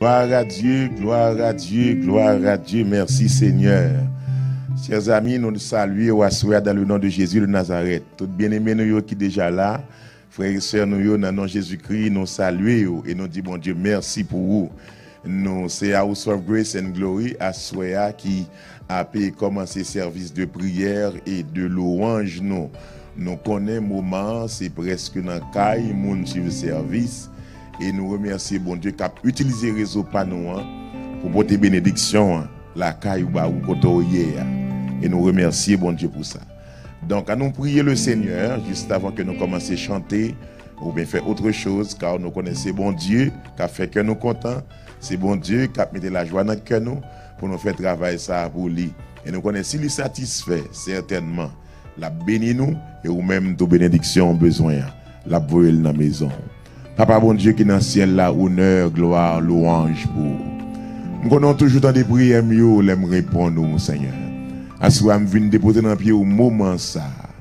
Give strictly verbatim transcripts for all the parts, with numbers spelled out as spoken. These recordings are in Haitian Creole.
Gloire à Dieu, gloire à Dieu, gloire à Dieu. Merci Seigneur. Chers amis, nou salye w aswè a dans le nom de Jésus de Nazareth. Tout byeneme nou yo ki deja la, frè e sè nou yo, nan non Jezikri, nou salye yo e nou di Bondye mèsi pou ou. Nou se House of Grace and Glory aswè a ki ape kòmanse sèvis de priyè e de lwanj nou. Nou konnen moman an se prèske nan kay moun swiv sèvis e nou remèsye Bondye k ap itilize rezo pa nou an pou pote benediksyon an lakay ou ba ou kote w ye a. E nou remèsye Bondye pou sa. Donk, annou priye le Senyè, jis avan ke nou kòmanse chante, oubyen fè otre choz, ka nou konnen se Bondye k ap fè kè nou kontan, se Bondye k ap mete lajwa nan kè nou pou nou fè travay sa a pou li. E nou konnen si li satisfè, sètènman, l ap beni nou, e ou menm tou benediksyon ou bezwen an, l ap voye l nan mezon w. Papa Bondye ki nan syèl la, onè, glwa, lwanj pou ou. M konnen w toujou tande priyè m yo lè m reponn ou, Senyè. Aswè a m vin depoze nan pye w moman sa a.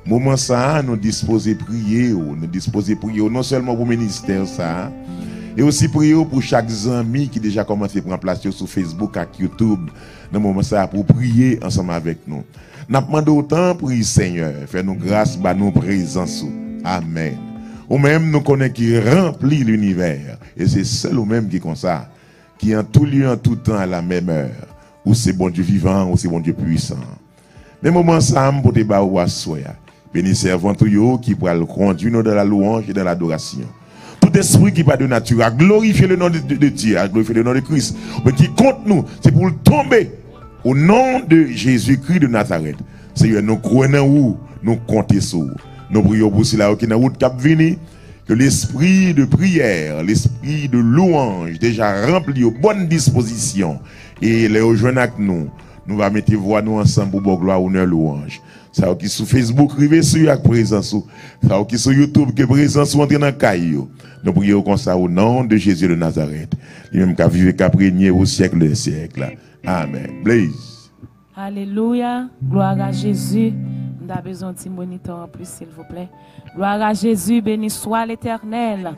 Moman sa a, nou dispoze priye w, nou dispoze priye w non sèlman pou ministè sa a, e osi priye w pou chak zanmi ki deja kòmanse pran plas yo sou Facebook ak YouTube nan moman sa a pou priye ansanm avèk nou. N ap mande w, tanpri, Senyè, fè nou gras, ba nou prezans ou. Amèn. Ou menm, nou konnen ki ranpli linivè, e se sèl ou menm ki konsa, ki an tou lye, an tou tan, à la même heure. Ou se Bondye vivan, ou se Bondye pwisan. Men moman sa a, m pote ba ou aswè a. Beni sèvant ou yo ki pral kondwi nou dans la louange et dans l'adoration. Tout esprit qui par de nature a glorifié le nom de, de, de Dieu, a glorifié le nom de Christ, men ki kont nou, se pou l tonbe. Au nom de Jésus-Christ de Nazareth. Senyè, nou kwè nan ou, nou konte sou ou. Nou priye w pou sila yo ki nan wout k ap vini, ke lespri de priyè, lespri de lwanj deja ranpli yo, bòn dispozisyon. E lè yo jwenn ak nou, nou va mete vwa nou ansanm pou ba w glwa, onè, lwanj. Sa yo ki sou Facebook, rive sou yo ak prezans ou. Sa yo ki sou YouTube, ke prezans ou antre nan kay yo. Nou priye w konsa, au nom de Jésus de Nazareth. Li menm k ap viv e k ap renye au siècle des siècles. Amèn. Blaze. Alelouya. Glwa a Jezi. M ta bezwen yon ti monitè anplis, silvouplè. Glwa a Jezi. Beni swa Letènèl.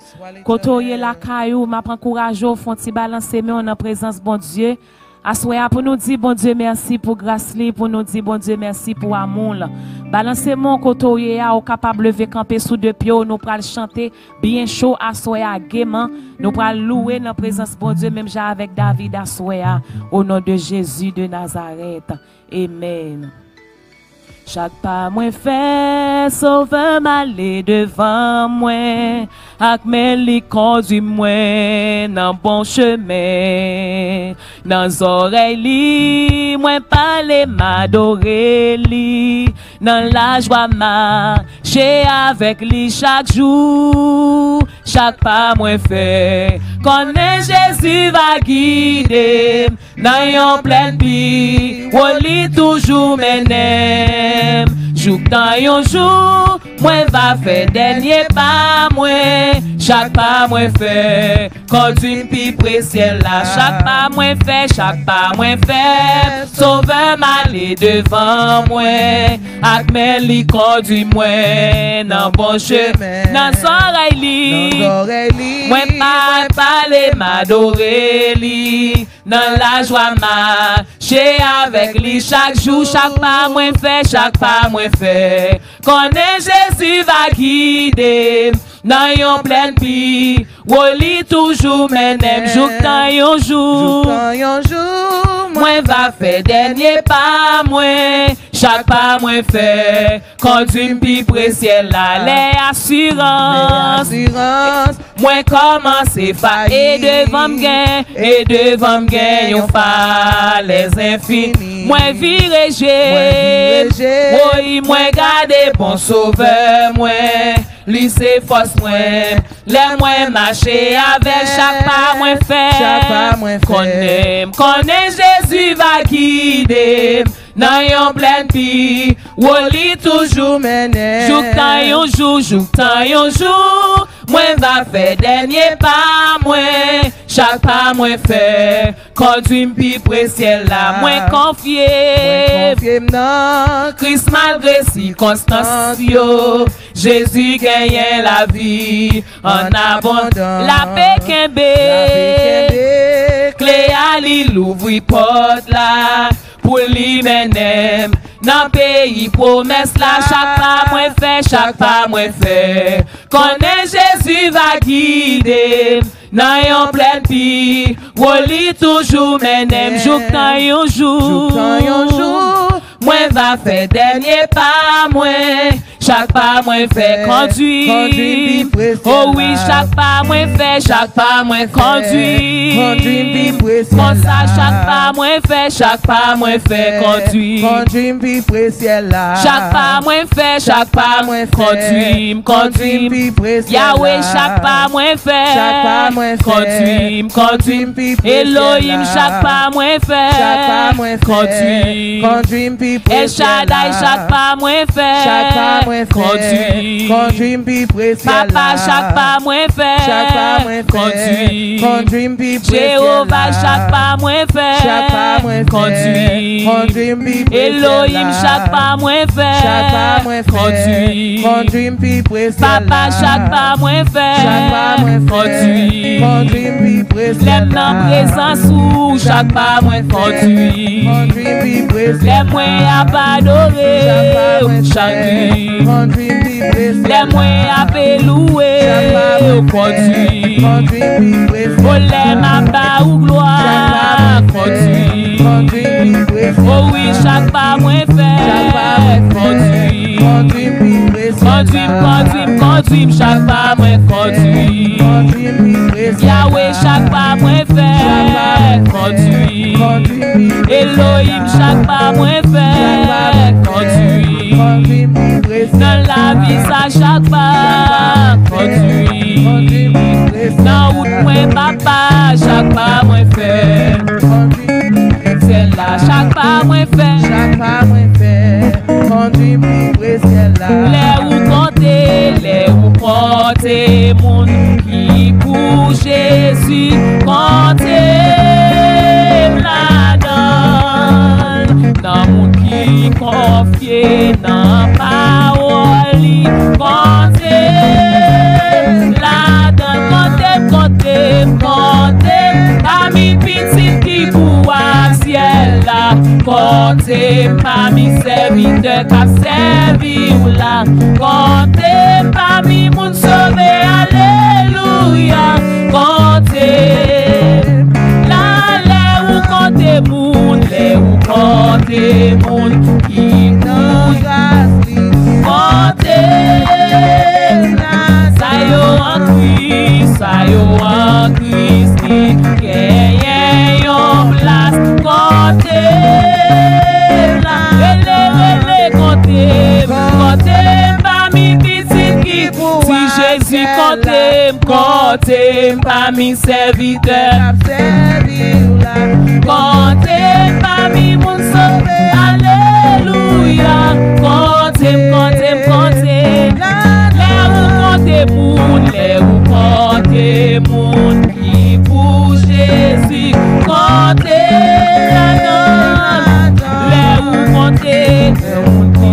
Kote w ye lakay ou, m ap ankouraje w, fè yon ti balanse men w nan prezans Bondye. Aswè a, pou nou di Bondye mèsi pou gras li, pou nou di Bondye mèsi pou amou l. Balanse men w kote w ye a, ou kapab leve kanpe sou de pye w, nou pral chante byen cho aswè a, geman. Nou pral louwe nan prezans Bondye, menm jan avèk David aswè a, au nom de Jésus de Nazareth. Amèn. Chak pa mwen fè, Sovè m ale devan mwen, ak men li kondwi mwen nan bon chemen. Nan zòrèy li, mwen pale, m adore li, nan lajwa mache avèk li chak jou. Chak pa mwen fè, konnen Jezi va gide m nan yon plèn pi wo, li toujou mennen m. Jouktan yon jou, mwen va fè dènye pa mwen. Chak pa mwen fè, kondwi m pi pre syèl la. Chak pa mwen fè, chak pa mwen fè, Sovè m ale devan mwen, ak men li kondwi mwen nan bon chemen. Nan zòrèy li, mwen pa pale, m adore li, nan lajwa mache avèk li chak jou. Chak pa mwen fè, chak pa mwen fè, konnen Jezi va gide m nan yon plèn pi wo, li toujou mennen m. Jouktan yon jou, mwen va fè dènye pa mwen. Chak pa mwen fè, kondwi m pi pre syèl la. Lè asirans mwen kòmanse fa, e devan m gen, e devan m gen yon falèz enfini. Mwen vire je, woy, mwen gade bon Sovè mwen. Li se fòs mwen, lè mwen mache avè l. Chak pa mwen fè, konnen m konnen Jezi va gide m nan yon plèn pi wo, li toujou mennen m. Jouktan yon jou, jouktan yon jou, mwen va fè dènye pa mwen. Chak pa mwen fè, kondwi m pi pre syèl la. Mwen konfye, mwen konfye m nan Kris malgre sikonstans yo. Jezi genyen lavi an abondans. L ape kenbe, l ape kenbe Li louvri pòt la pou li mennen m nan peyi pwomès la. Chak pa mwen fè, chak pa mwen fè, konnen Jezi va gide m nan yon plèn pi wo. Li toujou mennen m jouk tan yon jou, jouk tan yon jou, mwen va fè dènye pa mwen. Chak pa mwen fè, kondwi m pi pre syèl la. O wi, chak pa mwen fè, chak pa mwen kondwi m. Kondwi m pi pre syèl la. Konsa, chak pa mwen fè, chak pa mwen fè, kondwi m. Kondwi m pi pre syèl la. Chak pa mwen fè, chak pa mwen fè, kondwi m, kondwi m pi pre syèl la. Yawe, chak pa mwen fè, chak pa mwen fè, kondwi m, kondwi m pi pre syèl la. Elohim, chak pa mwen fè, chak pa mwen fè, kondwi m, kondwi m pi pre syèl la. El Shaddai, chak pa mwen fè, chak pa mwen fè, kondwi m, kondwi m pi pre syèl la. Papa, chak pa mwen fè, chak pa mwen fè, kondwi m, kondwi m pi pre syèl la. Jewova, chak pa mwen fè, chak pa mwen fè, kondwi m, kondwi m pi pre syèl la. Elohim, chak pa mwen fè, chak pa mwen fè, kondwi m, kondwi m pi pre syèl la. Papa, chak pa mwen fè, chak pa mwen fè, kondwi m, kondwi m pi pre syèl la. Lè m nan prezans ou, chak pa mwen fè, kondwi m, kondwi m pi pre syèl la. Lè mwen ap adore w, chak pa mwen fè, kondwi m, kondwi m pi pre syèl la. Lè mwen ap louwe w, kondwi m, kondwi m pi pre syèl la. O, lè m ap ba ou glwa, chak pa mwen fè, kondwi m, kondwi m pi pre syèl la. O wi, chak pa mwen fè, chak pa mwen fè, kondwi m, kondwi m pi pre syèl la. Kondwi m, kondwi m, kondwi m, chak pa mwen kondwi m. Kondwi m pi pre syèl la. Yawe, chak pa mwen fè, chak pa mwen fè, kondwi m. Kondwi m pi pre syèl la. Elohim, chak pa mwen fè, chak pa mwen fè, kondwi m. Kondwi m pi pre syèl la. Nan lavi sa, chak pa, kondwi m. Kondwi m pi pre syèl la. Nan wout mwen, papa, chak pa mwen fè, kondwi m pi pre syèl la. Chak pa mwen fè, chak pa mwen fè, kondwi m pi pre syèl la. Lè ou konte, lè ou konte moun ki pou Jezi, konte m ladan l. Nan moun ki konfye nan pawòl li, konte m ladan l. Konte m, konte m, konte m pami pitit ki pou wa syèl la. Konte m pami sèvitè k ap sèvi w la. Konte m pami moun sove, alelouya. Konte m la, lè ou konte moun, lè ou konte moun ki nan gras li. Konte m la, sa yo an Kris, sa yo an Kris ki genyen yon plas. Konte m la, rele, rele, konte m, konte m pami pitit ki pou wa syèl la. Di Jezi, konte m, konte m pami sèvitè k ap sèvi w la. Konte m pami moun sove, alelouya. Konte m, konte m, konte m. Lè ou konte moun, lè ou konte moun ki pou Jezi, konte m ladan l. Lè ou konte, lè ou konte,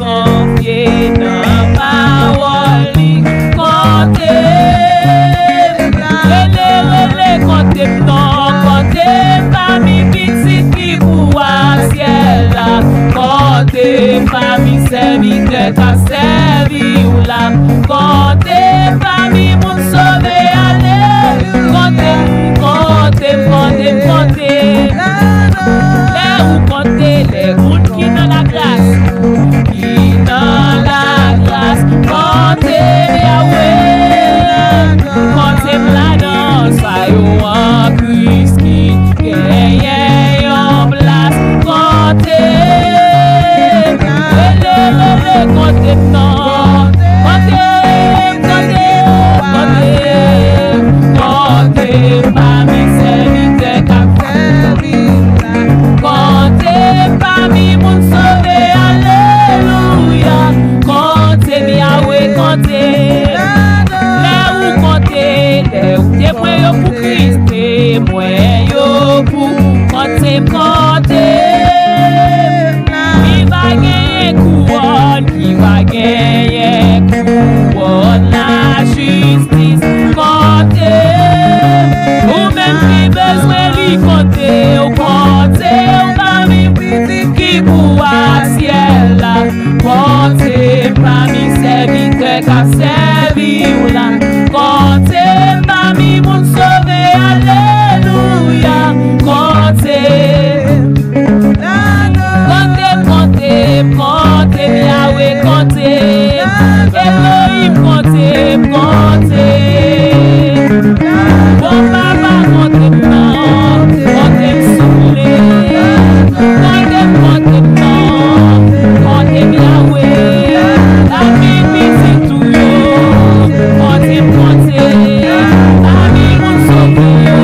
konfye nan pawòl li, konte m la. Rele, rele, konte m non, konte m pami pitit ki pou wa syèl la. Konte m pami sèvitè k ap sèvi w la. Konte m pami moun sove, alelouya. Konte m, konte m, konte m, konte m. Lè ou konte, lè moun ki nan lagras, ki nan lagras, konte m, Yawe. Konte m ladan sa yo an Kris ki genyen yon plas. Konte m, rele, rele, konte m non. Konte Mwen li kote w, kote w pami pitit ki pou al syèl la. Kote m pami sèvitè k ap sèvi w la. Kote m pami moun sove, alelouya. Kote m, kote m, kote m, kote m, Yawe, kote m. Elohim, kote m, kote m. Bon papa, kote m nan, kote m soule. Kote m, kote m nan, kote m, Yawe. Pami pitit ou yo, kote m, kote m. Pami moun sove yo,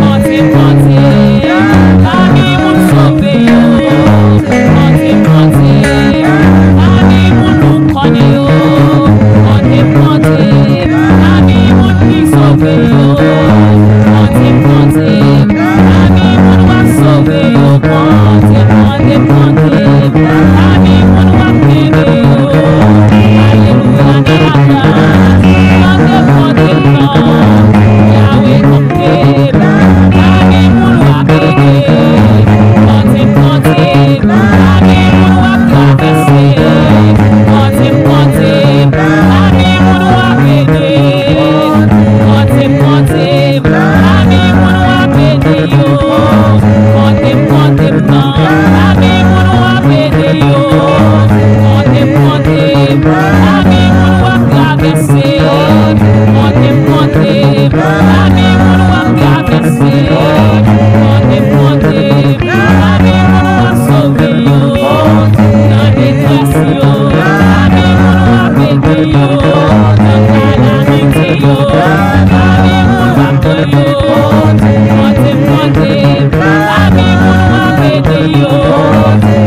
kote m, kote m. Pami moun sove yo, kote m, kote m. Pami moun ou konnen yo, kote m, kote m. Pami moun ki sove yo, kote m, kote m. Pami moun w ap sove yo, kote m, kote m, kote m. Pami moun w ap kenbe yo, alelouya, nan lakay. Kote m, kote m, non, Yawe, kote m. Pami moun w ap ede, kote m, kote m. Pami moun w ap travèse, kote m, kote m. Pami moun w ap ede, kote m, kote m. Pami moun w ap ede yo, kote m, kote m nan. Pami moun w ap ede yo, kote m, kote m. Pami moun w ap travèse, kote m, kote m. Pami moun w ap travèse, kote m, kote m. Pami moun w ap sove yo, nan detrès yo. Pami moun w ap ede yo, nan kalamite yo. Pami moun w ap pran yo, kote m, kote m. Pami moun w ap ede yo,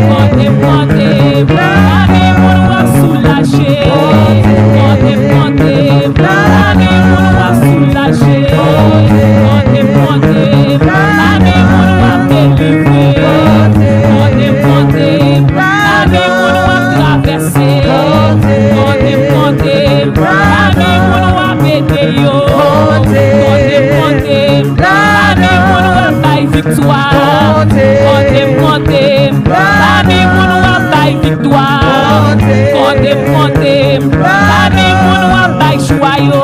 kote m, kote m. Pami moun w ap soulaje, kote m, kote m. Pami moun w ap soulaje, kote m, kote m. Pami moun w ap delivre, kote m, kote m. Pami moun w ap travèse, kote m, kote m. Pami moun w ap ede yo, kote m, kote m. Pami moun w ap bay viktwa, kote m, kote m. Pami moun w ap bay viktwa, kote m, kote m. Pami moun w ap bay jwa yo,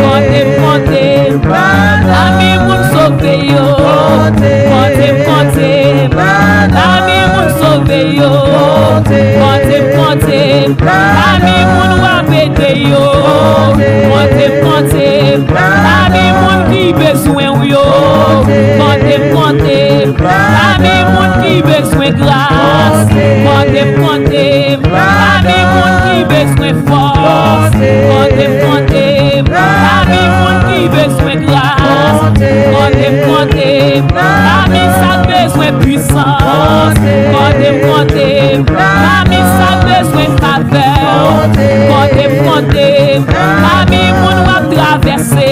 kote m, kote m. Pami moun sove yo, kote m, kote m. Pami moun sove yo, kote m, kote m. Pami moun w ap ede yo, kote m, kote m. Pami moun ki bezwen w yo, kote m, kote m. Pami moun ki bezwen gras, kote m, kote m. Pami moun ki bezwen fòs, kote m, kote m. Pami moun ki bezwen gras, kote m, kote m. Pami sa k bezwen pwisans, kote m, kote m. Pami sa k bezwen favè, kote m, kote m. Pami moun w ap travèse,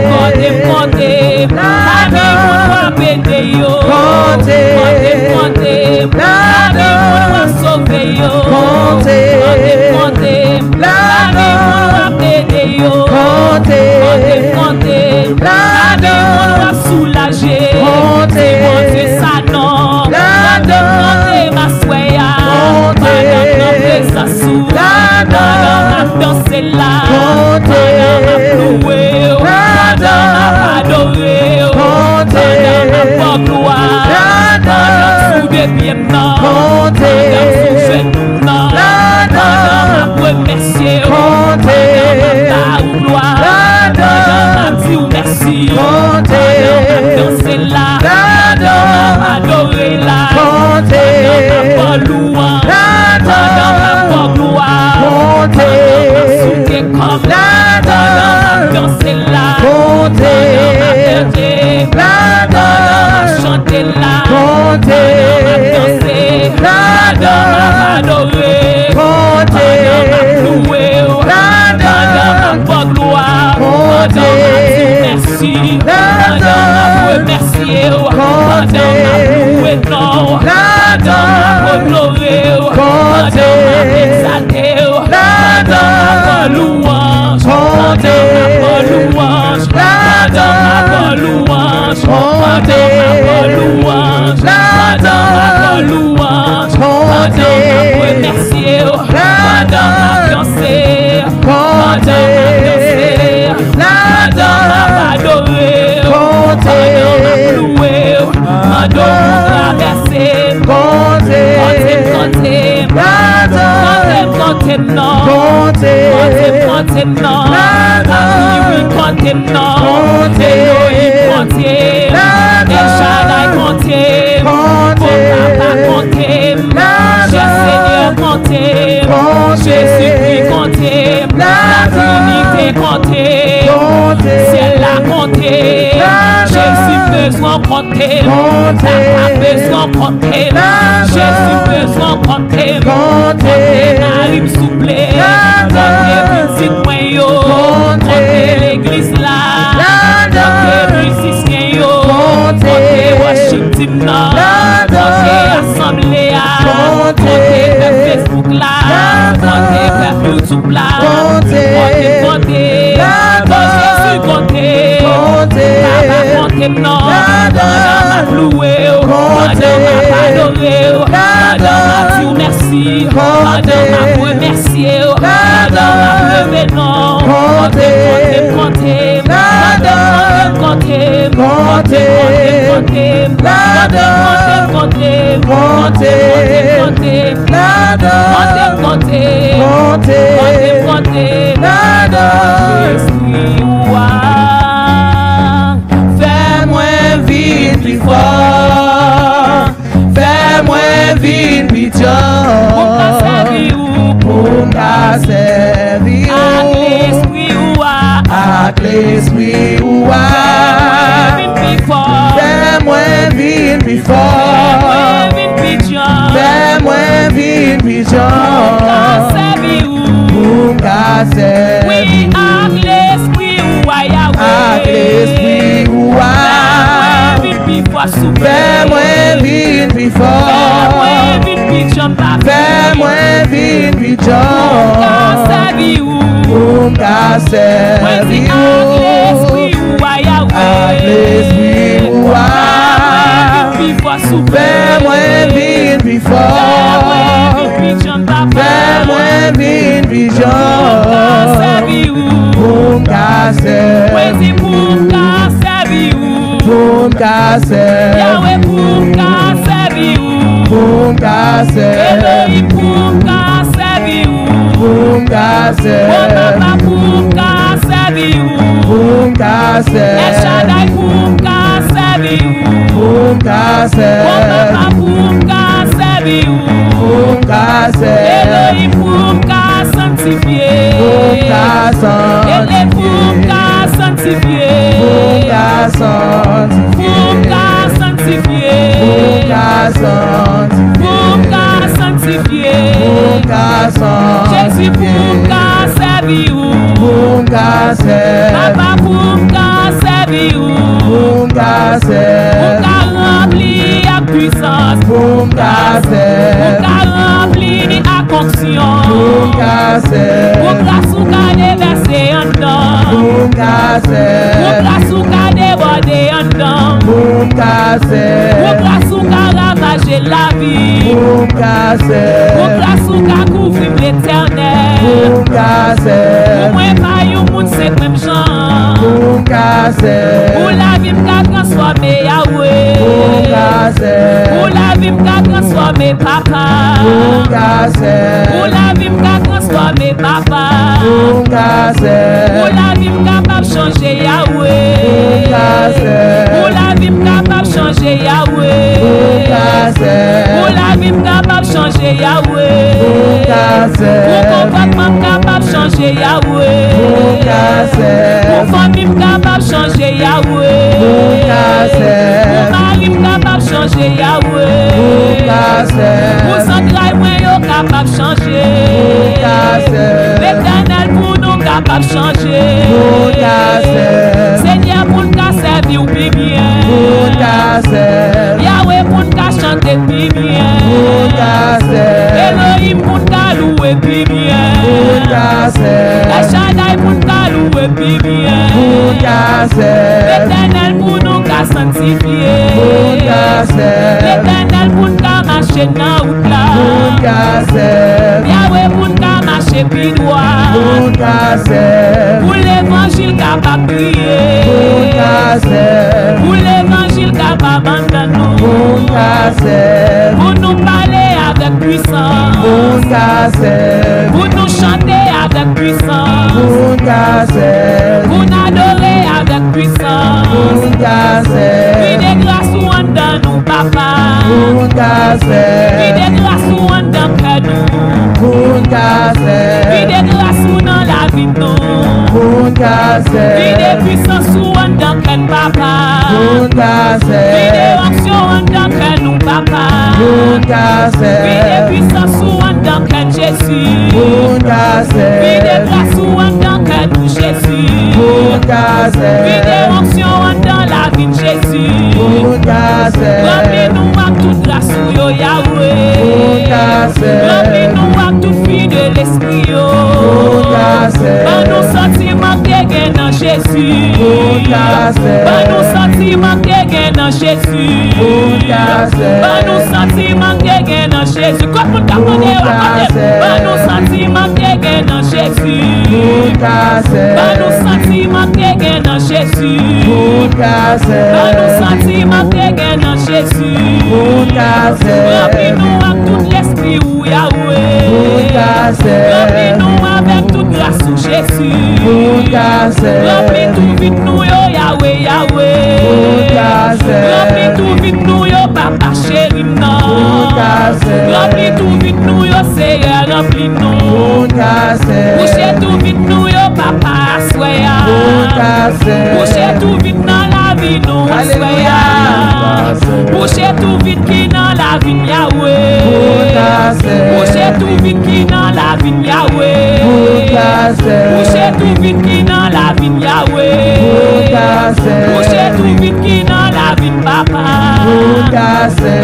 kote m, kote m. Pami moun w ap ede yo, kote m, kote m. Pami moun w ap sove yo, kote m, kote m. Pami moun w ap ede yo, kote m, kote m. Pami moun w ap soulaje, se Bondye sa non. Kote m, kote m, aswè a, pandan m nan prezans ou, pandan m ap danse la, pandan m ap louwe w, pandan m ap adore w, pandan m ap ba w glwa, pandan m sou de pye m nan, pandan m sou jenou m nan, pandan m ap remèsye w, pandan m ap ba w glwa, pandan m ap di w mèsi, pandan m ap danse la, pandan m ap adore la, pandan m ap ba w louwanj, pandan m ap ba w glwa, pandan m ap souke kò m, pandan m ap danse la, pandan m ap leve, pandan m ap chante la, pandan m ap danse, pandan m ap adore, pandan m ap louwe w, pandan m ap ba w glwa, pandan m ap di w mèsi, pandan m non. Konte m, konte m, konte m non. Lavi wi, konte m non. Elohim, konte m. El Shaddai, konte m. Bon Papa, konte m. Chè Senyè, konte m. Jezikri, konte m. Latrinite, konte m. Syèl la, konte m. Jezi, m bezwen w, konte m. Papa, m bezwen w, konte m. Jezi, m bezwen w, konte m. Konte mari m, souple. Konte pitit mwen yo. Konte legliz la. Konte mizisyen yo. Konte worship team nan. Konte asanble a. Konte pèp Facebook la. Konte pèp YouTube la. Konte, konte, konte. Jezi, konte. Papa, konte m non. Pandan m ap louwe w. Pandan m ap adore w. Pandan m ap di w mèsi. Pandan m ap remèsye w. Pandan m ap leve non w. Konte m, konte m, konte m. Konte m, konte m, konte m. Konte m, konte m, konte m. Konte m, konte m, konte m. Konte m, konte m, konte m. Konte m, konte m. Konte m, konte m, konte m. Espri ou a. Fè mwen vin pi fò. Fè mwen vin pi djanm. Pou m ka sèvi ou. Pou m ka sèvi ou. Ak lespri ou a. Ak lespri ou a. Fè mwen vin pi fò. Fè mwen vin pi fò. Fè mwen vin pi djanm. Fè mwen vin pi djanm. Pou m ka sèvi ou. Pou m ka sèvi ou. Wi, ak lespri ou a, Yahweh. Ak lespri ou a. Fè mwen vin pi fò, souple. Fè mwen vin pi fò. Fè mwen vin pi djanm, Papa. Fè mwen vin pi djanm. Pou m ka sèvi ou. Pou m ka sèvi ou. Mwen di ak lespri ou a, Yahweh. Ak lespri ou a. Fè mwen vin pi fò, souple. Fè mwen vin pi fò. Fè mwen vin pi djanm, Papa. Fè mwen vin pi djanm. Pou m ka sèvi ou. Pou m ka sèvi ou. Mwen di pou m ka sèvi ou. Pou m ka sèvi. Yahweh, pou m ka sèvi ou. Pou m ka sèvi. Elohim, pou m ka sèvi ou. Pou m ka sèvi. O Papa, pou m ka sèvi ou. Pou m ka sèvi. El Shaddai, pou m ka sèvi ou. Pou m ka sèvi. O Papa, pou m ka sèvi ou. Pou m ka sèvi. Elohim, pou m ka sanktifye. Pou m ka sanktifye. Ele, pou m ka sanktifye. Pou m ka sanktifye. Pou m ka sanktifye. Pou m ka sanktifye. Pou m ka sanktifye. Pou m ka sanktifye. Jezi, pou m ka sèvi ou. Pou m ka sèvi. Papa, pou m ka sèvi ou. Pou m ka sèvi. Pou m ka ranpli ak pwisans. Pou m ka sèvi. Pou m ka ranpli ak onksyon. Pou m ka sèvi. Pou gras ou ka devèse anndan. Pou m ka sèvi. Pou gras ou ka debòde anndan. Pou m ka sèvi. Pou gras ou ka ravaje lavi. Pou m ka sèvi. Pou gras ou ka kouvri m, Letènèl. Pou m ka sèvi. Pou mwen pa yon moun senp menm jan an. Pou m ka sèvi. Pou lavi m ka transfòme, Yahweh. Pou m ka sèvi. Pou lavi m ka transfòme, Papa. Pou m ka sèvi. Pou lavi m ka transfòme, Papa. Pou m ka sèvi. Pou lavi m kapab chanje, Yahweh. Pou m ka sèvi. Pou lavi m kapab chanje, Yahweh. Pou m ka sèvi. Pou lavi m kapab chanje, Yahweh. Pou m ka sèvi. Pou konpòtman m kapab chanje, Yahweh. Pou m ka sèvi. Pou fanmi m kapab chanje, Yahweh. Pou m ka sèvi. Pou mari m kapab chanje, Yahweh. Pou m ka sèvi. Pou zantray mwen yo kapab chanje. Pou m ka sèvi. Letènèl, pou nou kapab chanje. Pou m ka sèvi. Senyè, pou n ka sèvi w pi byen. Pou n ka sèvi. Yahweh, pou n ka chante pi byen. Pou n ka sèvi. Elohim, pou n ka louwe pi byen. Pou n ka sèvi. El Shaddai, pou n ka louwe pi byen. Pou n ka sèvi. Letènèl, pou nou ka sanktifye. Pou n ka sèvi. Letènèl, pou n ka mache nan wout la. Pou n ka sèvi. Yahweh, pou n ka mache pi dwat. Pou n ka sèvi. Pou levanjil kapab briye. Pou n ka sèvi. Pou levanjil kapab anndan nou. Pou n ka sèvi. Pou nou pale avèk pwisans. Pou n ka sèvi. Pou nou Vide gras ou anndan nou, papa. Vide gras ou anndan kè nou. Vide gras ou nan lavi nou. Vide pwisans ou anndan kè n, papa. Vide onksyon anndan kè nou, papa. Vide pwisans ou anndan kè n, Jezi. Vide gras ou anndan kè nou, Jezi. Vide onksyon anndan lavi n, Jezi. Ranpli nou ak tout gras ou yo, Yahweh. Ranpli nou ak tout fwi de Lespri yo. Ban nou santiman k te gen nan Jezi. Ban nou santiman k te gen nan Jezi. Ban nou santiman k te gen nan Jezi. Kot moun k ap mande yo a kote? Ban nou santiman k te gen nan Jezi. Ban nou santiman k te gen nan Jezi. Ban nou santiman k te gen nan Jezi. Ranpli nou ak tout Lespri ou, Yahweh. Ranpli nou avèk tout gras ou, Jezi. Ranpli tou vid nou yo, Yahweh, Yahweh. Ranpli tou vid nou yo, papa cheri m nan. Ranpli tou vid nou yo, Seyè, ranpli nou. Bouche tou vid nou yo, papa, aswè a. Bouche tou vid nan lavi nou, aswè a. Bouche tou vid ki nan lavi n, Yahweh. Bouche tou vid ki nan lavi n, Yahweh. Bouche tou vid ki nan lavi n, Yahweh. Bouche tou vid ki nan lavi n, papa.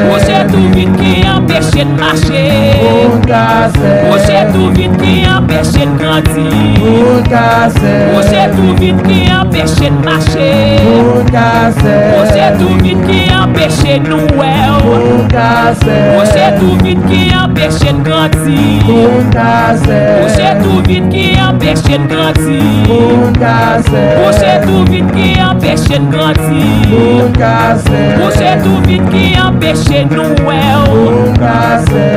Bouche tou vid ki anpeche n mache. Bouche tou vid ki anpeche n grandi. Bouche tou vid ki anpeche n mache. Bouche tou vid ki anpeche nou wè w. Bouche tou vid ki anpeche n grandi. Bouche tou vid ki anpeche n grandi. Bouche tou vid ki anpeche n grandi. Bouche tou vid ki anpeche nou wè w.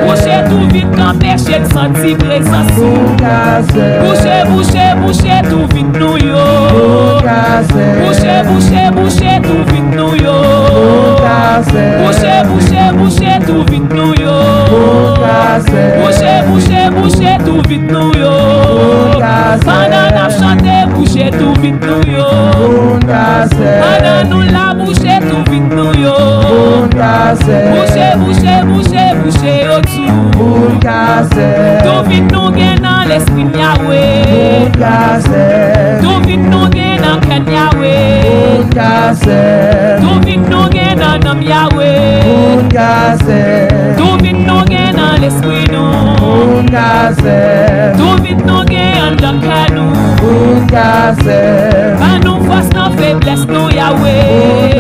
Bouche tou vid k anpeche n santi prezans ou. Bouche, bouche, bouche tou vid nou yo. Bouche, bouche, bouche tou vid nou yo. Bouche, bouche, bouche tou vid nou yo. Bouche, bouche, bouche tou vid nou yo. Pandan n ap chante, bouche tou vid nou yo. Pandan nou la, bouche tou vid nou yo. Bouche, bouche, bouche, bouche yo tou. Tou vid nou gen nan lespri n, Yahweh. Tou vid nou gen nan kè n, Yahweh. Tou vid nou gen nan nanm, Yahweh. Tou vid nou gen nan lespri nou. Tou vid nou gen anndan kè nou. Ban nou fòs nan feblès nou, Yahweh.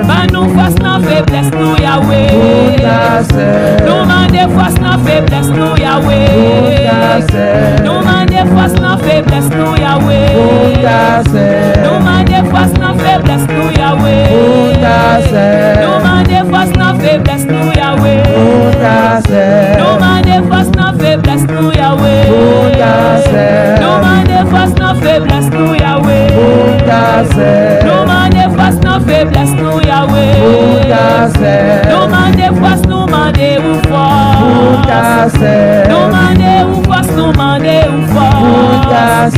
Ban nou fòs nan feblès nou, Yahweh. Nou mande fòs nan feblès nou, Yahweh. Nou mande fòs nan feblès nou, Yahweh. Nou mande fòs nan feblès nou, Yahweh. Nou mande fòs nan feblès nou, Yahweh. Nou mande fòs nan feblès nou, Yahweh. Nou mande fòs nan feblès nou, Yahweh. Nou mande fòs nan feblès nou, Yahweh. Nou mande fòs, nou mande ou fòs. Nou mande ou fòs, nou mande ou fòs.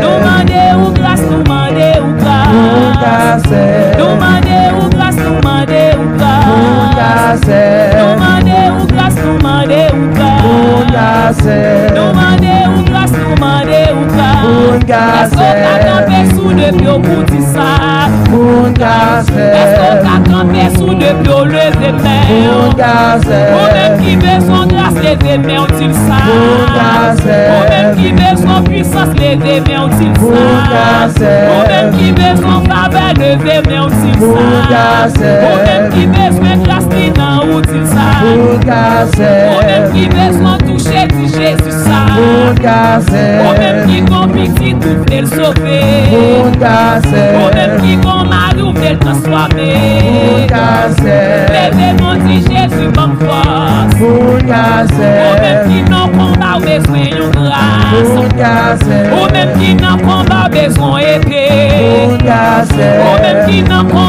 Nou mande ou gras, nou mande ou gras. Nou mande ou gras, nou mande ou gras. Nou mande ou gras, nou mande ou gras. Nou mande ou gras, nou mande ou gras. Èske w ka kanpe sou de pye w pou di sa? Èske w ka kanpe sou de pye w, leve men w? Ou menm ki bezwen gras, leve men w, di l sa. Ou menm ki bezwen pwisans, leve men w, di l sa. Ou menm ki bezwen favè, leve men w, di l sa. Ou menm ki bezwen gras li nan ou, di l sa. Ou menm ki bezwen touche, di Jezi sa. Ou menm ki gon pitit ou vle l sove. Ou menm ki gon mari ou vle l transfòme. Leve men w, di Jezi ban m fòs. Ou menm ki nan konba ou bezwen yon gras. Ou menm ki nan konba ou bezwen epe. Ou menm ki nan konba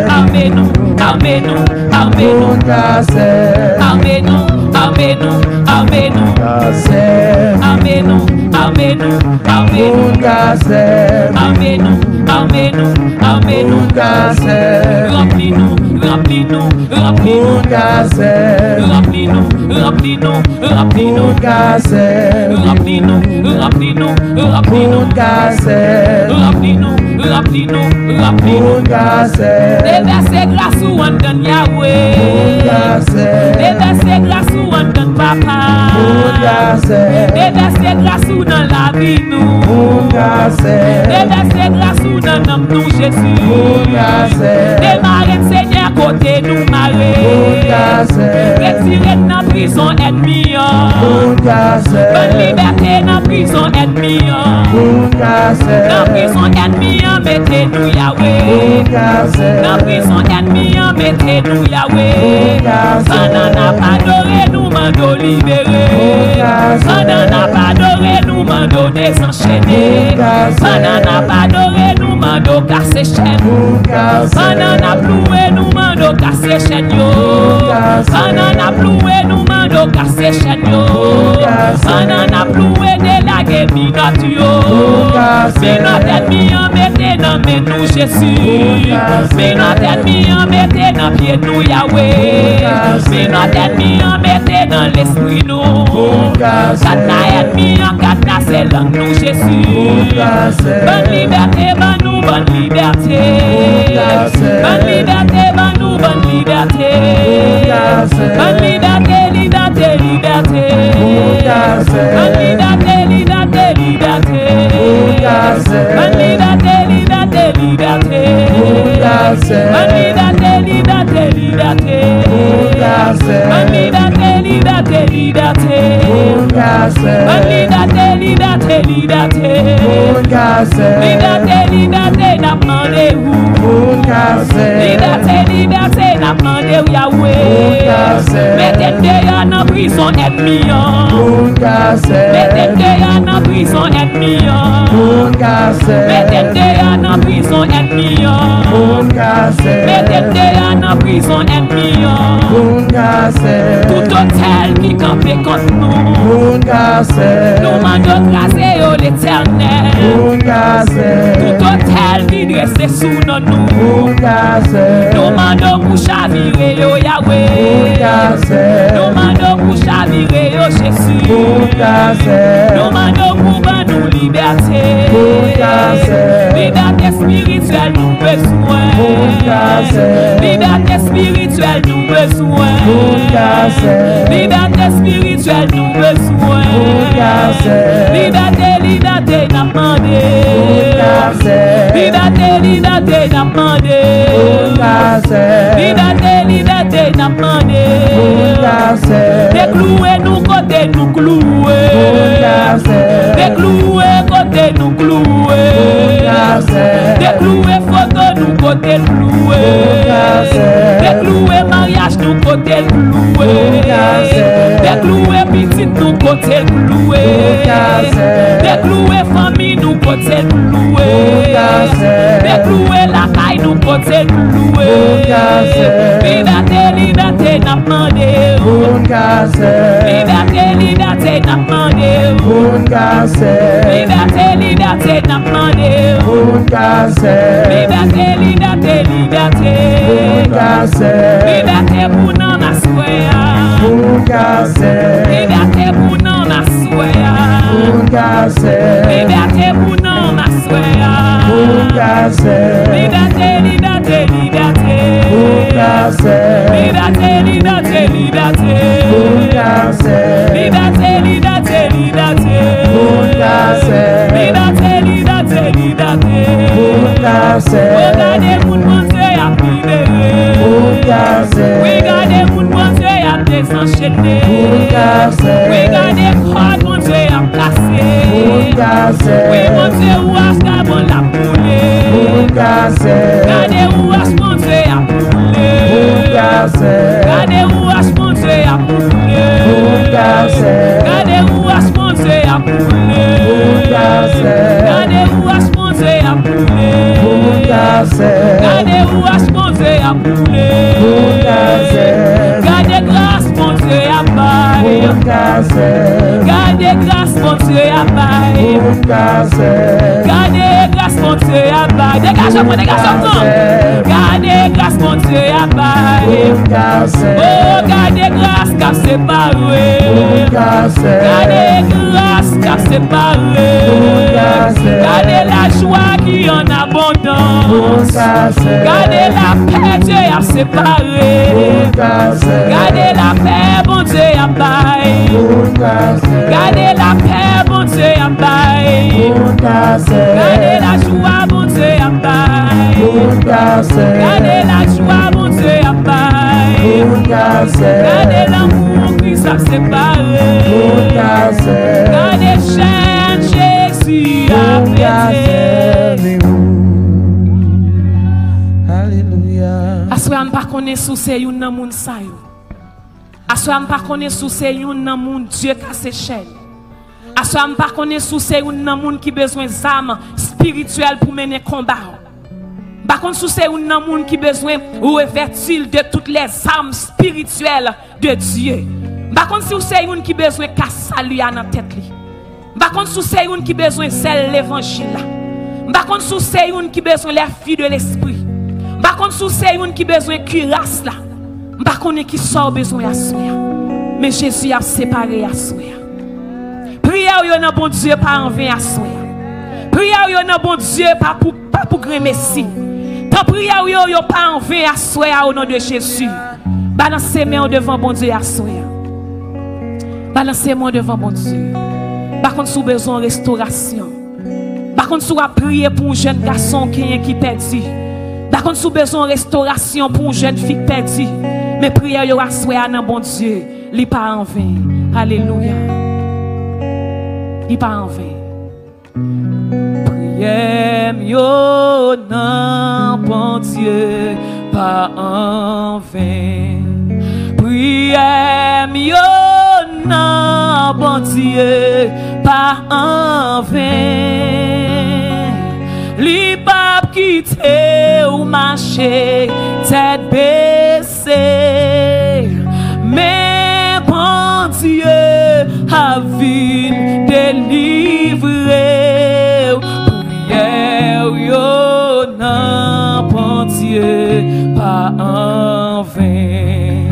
Ame nou, ame nou, ame nou. Kont kansè. Ame nou, ame nou, ame nou. Kansè. Ame nou, ame nou, ame nou. Kont kansè. Ame nou, ame nou, ame nou. Kont kansè. Ranpli nou, ranpli nou, ranpli nou. Kont kansè. Ranpli nou, ranpli nou, ranpli nou. Kont kansè. Ranpli nou, ranpli nou, ranpli nou. Kont kansè. Ranpli nou, ranpli nou, ranpli nou. Kont kansè. Devèse gras ou anndan Yahweh. Kont kansè. Devèse gras ou anndan Papa. Kont kansè. Devèse gras ou nan lavi nou. Kont kansè. Devèse gras ou nan nanm nou, Jezi. Kont kansè. Demare n, Senyè, kote nou mare. Kont kansè. Retire n nan prizon ènmi an. Kont kansè. Ban n libète nan prizon ènmi an. Kont kansè. Nan prizon ènmi an mete nou, Yahweh. Kont kansè. Nan prizon ènmi an mete nou, Yahweh. Kont kansè. Pandan n ap adore, nou mande w libere. Kont kansè. Pandan n ap adore, nou mande w dezanchene. Kont kansè. Pandan n ap adore, nou mande w kase chèn. Kont kansè. Pandan n ap louwe, nou mande w kase chèn yo. Kont kansè. Pandan n ap louwe, nou mande w kase chèn yo. Kont kansè. Pandan n ap louwe, delage minòt yo. Kont kansè. Minòt ènmi an mete nan men nou, Jezi. Kont kansè. Minòt ènmi an mete nan pye nou, Yahweh. Kont kansè. Minòt ènmi an mete nan lespri nou. Kont kansè. Kadna ènmi an, kadnase lang nou, Jezi. Kont kansè. Ban n libète, ban nou, ban n libète. Kont kansè. Ban n libète, ban nou, ban n libète. Kont kansè. Ban n libète, libète, Moun ka sè. Ban m lidate, lidate, lidate. Moun ka sè. Ban m lidate, lidate, lidate. Moun ka sè. Lidate, lidate, n ap mande ou. Moun ka sè. Lidate, lidate, n ap mande ou, Yahweh. Moun ka sè. Mete m deyò nan prizon ènmi an. Moun ka sè. Mete m deyò nan prizon ènmi an. Moun ka sè. Mete m deyò nan prizon ènmi an. Moun ka sè. Mete m deyò nan prizon ènmi an. Moun ka sè. Tout otèl ki kanpe kont nou. Moun ka sè. Nou mande w kraze yo, Letènèl. Moun ka sè. Tout otèl ki drese sou non nou. Moun ka sè. Nou mande w pou chavire yo, Yahweh. Moun ka sè. Nou mande w pou chavire yo, Jezi. Moun ka sè. Nou mande w pou ban nou libète. Moun ka sè. Libète espirityèl nou bezwen. Moun ka sè. Libète espirityèl nou bezwen. Moun ka sè. Libète espirityèl nou bezwen. Moun ka sè. Libète, libète n ap mande. Moun ka sè. Libète, libète n ap mande. Moun ka sè. Libète, libète n ap mande. Moun ka sè. Deklouwe nou kote nou klouwe. Moun ka sè. Deklouwe kote nou klouwe. Moun ka sè. Deklouwe foto nou kote l klouwe. Moun ka sè. Deklouwe maryaj nou kote l klouwe. Moun ka sè. Deklouwe pitit nou kote l klouwe. Moun ka sè. Deklouwe fanmi nou kote l klouwe. Moun ka sè. Deklouwe lakay nou kote l klouwe. Moun ka sè. Libète, libète n ap mande. Moun ka sè. Libète, libète n ap mande. Moun ka sè. Libète, libète n ap mande. Moun ka sè. Libète, libète, libète. Moun ka sè. Libète pou nanm aswè a. Moun ka sè. Libète pou nanm aswè a. Moun ka sè. Libète pou nanm aswè a. Moun ka sè. Libète, libète, libète. Moun ka sè. Libète, libète, libète. Moun ka sè. Libète, libète, libète. Moun ka sè. Libète, libète, libète. Moun ka sè. O gade moun Bondye ap libere. Moun ka sè. Wi, gade moun Bondye ap dezanchene. Moun ka sè. Wi, gade kòd Bondye ap kase. Moun ka sè. Wi, Bondye ou ach kabon l ap boule. Moun ka sè. Gade ou ach Bondye ap boule. Moun ka sè. Gade ou ach Bondye ap boule. Moun ka sè. Gade ou ach Bondye ap boule. Moun ka sè. Gade ou ach Bondye ap boule. Moun ka sè. Gade ou ach Bondye ap boule. Moun ka sè. Gade gras Bondye ap bay. Moun ka sè. Gade gras Bondye ap bay. Moun ka sè. Gade gras Bondye ap bay. Degaje w pran, degaje w pran. Gade gras Bondye ap bay. Moun ka sè. O, gade gras k ap separe. Moun ka sè. Gade gras k ap separe. Moun ka sè. Gade lajwa ki an abondans. Moun ka sè. Gade lapè Dye ap separe. Moun ka sè. Gade lapè Bondye ap bay. Moun ka sè. Gade lapè Bondye ap bay. Moun ka sè. Gade lajwa Bondye ap bay. Moun ka sè. Gade lajwa Bondye ap bay. Moun ka sè. Gade lanmou Kris ap separe. Moun ka sè. Gade chèn Jezi ap pete. Alelouya. Aswè a, m pa konnen si w se youn nan moun sa yo. Aswè a, m pa konnen si w se youn nan moun Dye kase chèn. Aswè a, m pa konnen si w se youn nan moun ki bezwen zam espirityèl pou mennen konba w. M pa konn si w se youn nan moun ki bezwen revèti l de tout lèzam espirityèl de Dye. M pa konn si w se youn ki bezwen kas sali a nan tèt li. M pa konn si w se youn ki bezwen zèl levanjil la. M pa konn si w se youn ki bezwen les fruits de l'esprit. M pa konn si w se youn ki bezwen kiras la. M pa konnen ki sa w bezwen aswè a. Men Jezi ap separe aswè a. Priyè w yo nan Bondye pa anven aswè a. Priyè w yo nan Bondye pa pou, pa pou grenmesi. Tan priyè w yo, yo pa anven aswè a, o non de Jezi. Balanse men w devan Bondye aswè a. Balanse men w devan Bondye. M pa konn si w bezwen yon restorasyon. M pa konn si w ap priye pou yon jèn gason w genyen ki pèdi. M pa konn si w bezwen yon restorasyon pou yon jèn fi k pèdi. Men priyè yo aswè a nan Bondye, li pa anven. Alelouya. Li pa anven. Priyè m yo nan Bondye pa anven. Priyè m yo nan Bondye pa anven. Li p ap kite w mache tèt bese. Men Bondye ap vin delivre w. Priyè w yo nan Bondye pa anven.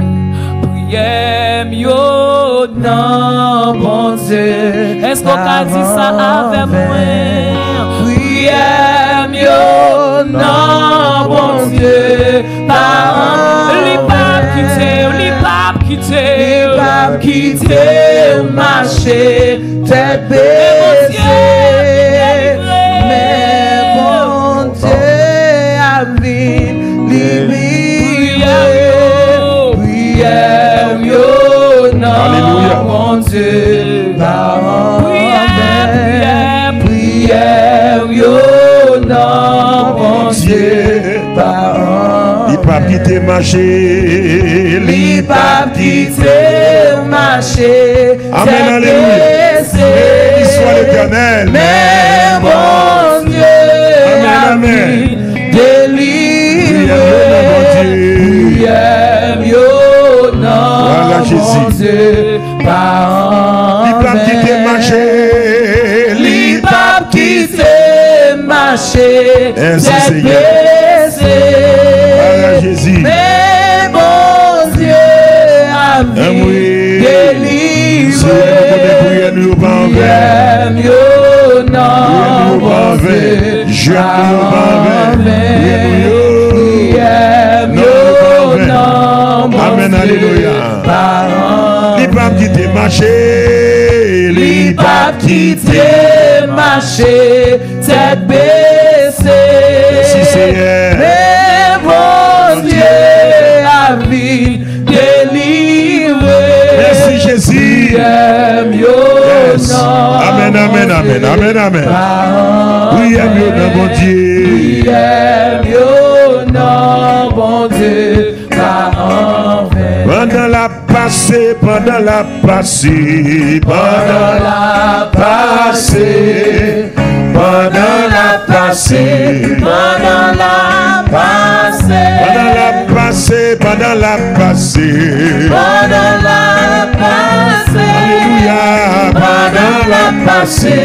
Priyè m yo nan Bondye. Èske w ka di sa avè mwen? Priyè m yo nan Bondye pa anven. Li p ap kite w, li p ap kite w. Li p ap kite w mache tèt bese. Men Bondye ap vin delivre w. Priyè m yo nan Bondye pa anven. Priyè m yo nan Bondye pa anven. Li p ap kite mache. Li p ap kite mache. Amèn, alelouya. Béni soit l'Éternel. Men Bondye ap vin delivre. Priyè m yo nan Bondye. Priyè m yo nan Bondye pa anven. Li p ap kite mache. Li p ap kite mache tèt bese. Men Bondye ap vin delivre. Priyè m yo nan Bondye. Jèn nou yo pa anven. Priyè nou yo. Priyè m yo nan Bondye. Amèn, alelouya. Li p ap kite mache. Li p ap kite mache tèt bese. Mèsi, Senyè. Men Bondye ap vin delivre. Mèsi, Jezi. Priyè m yo nan Bondye pa anven. Amèn, amèn, amèn, amèn, amèn. Priyè m yo nan Bondye. Priyè m yo nan Bondye pa anven. Pandan l ap pase, pandan l ap pase, pandan l ap pase, pandan l ap pase, pandan l ap pase, pandan l ap pase, pandan l ap pase, pandan l ap pase, alelouya, pandan l ap pase,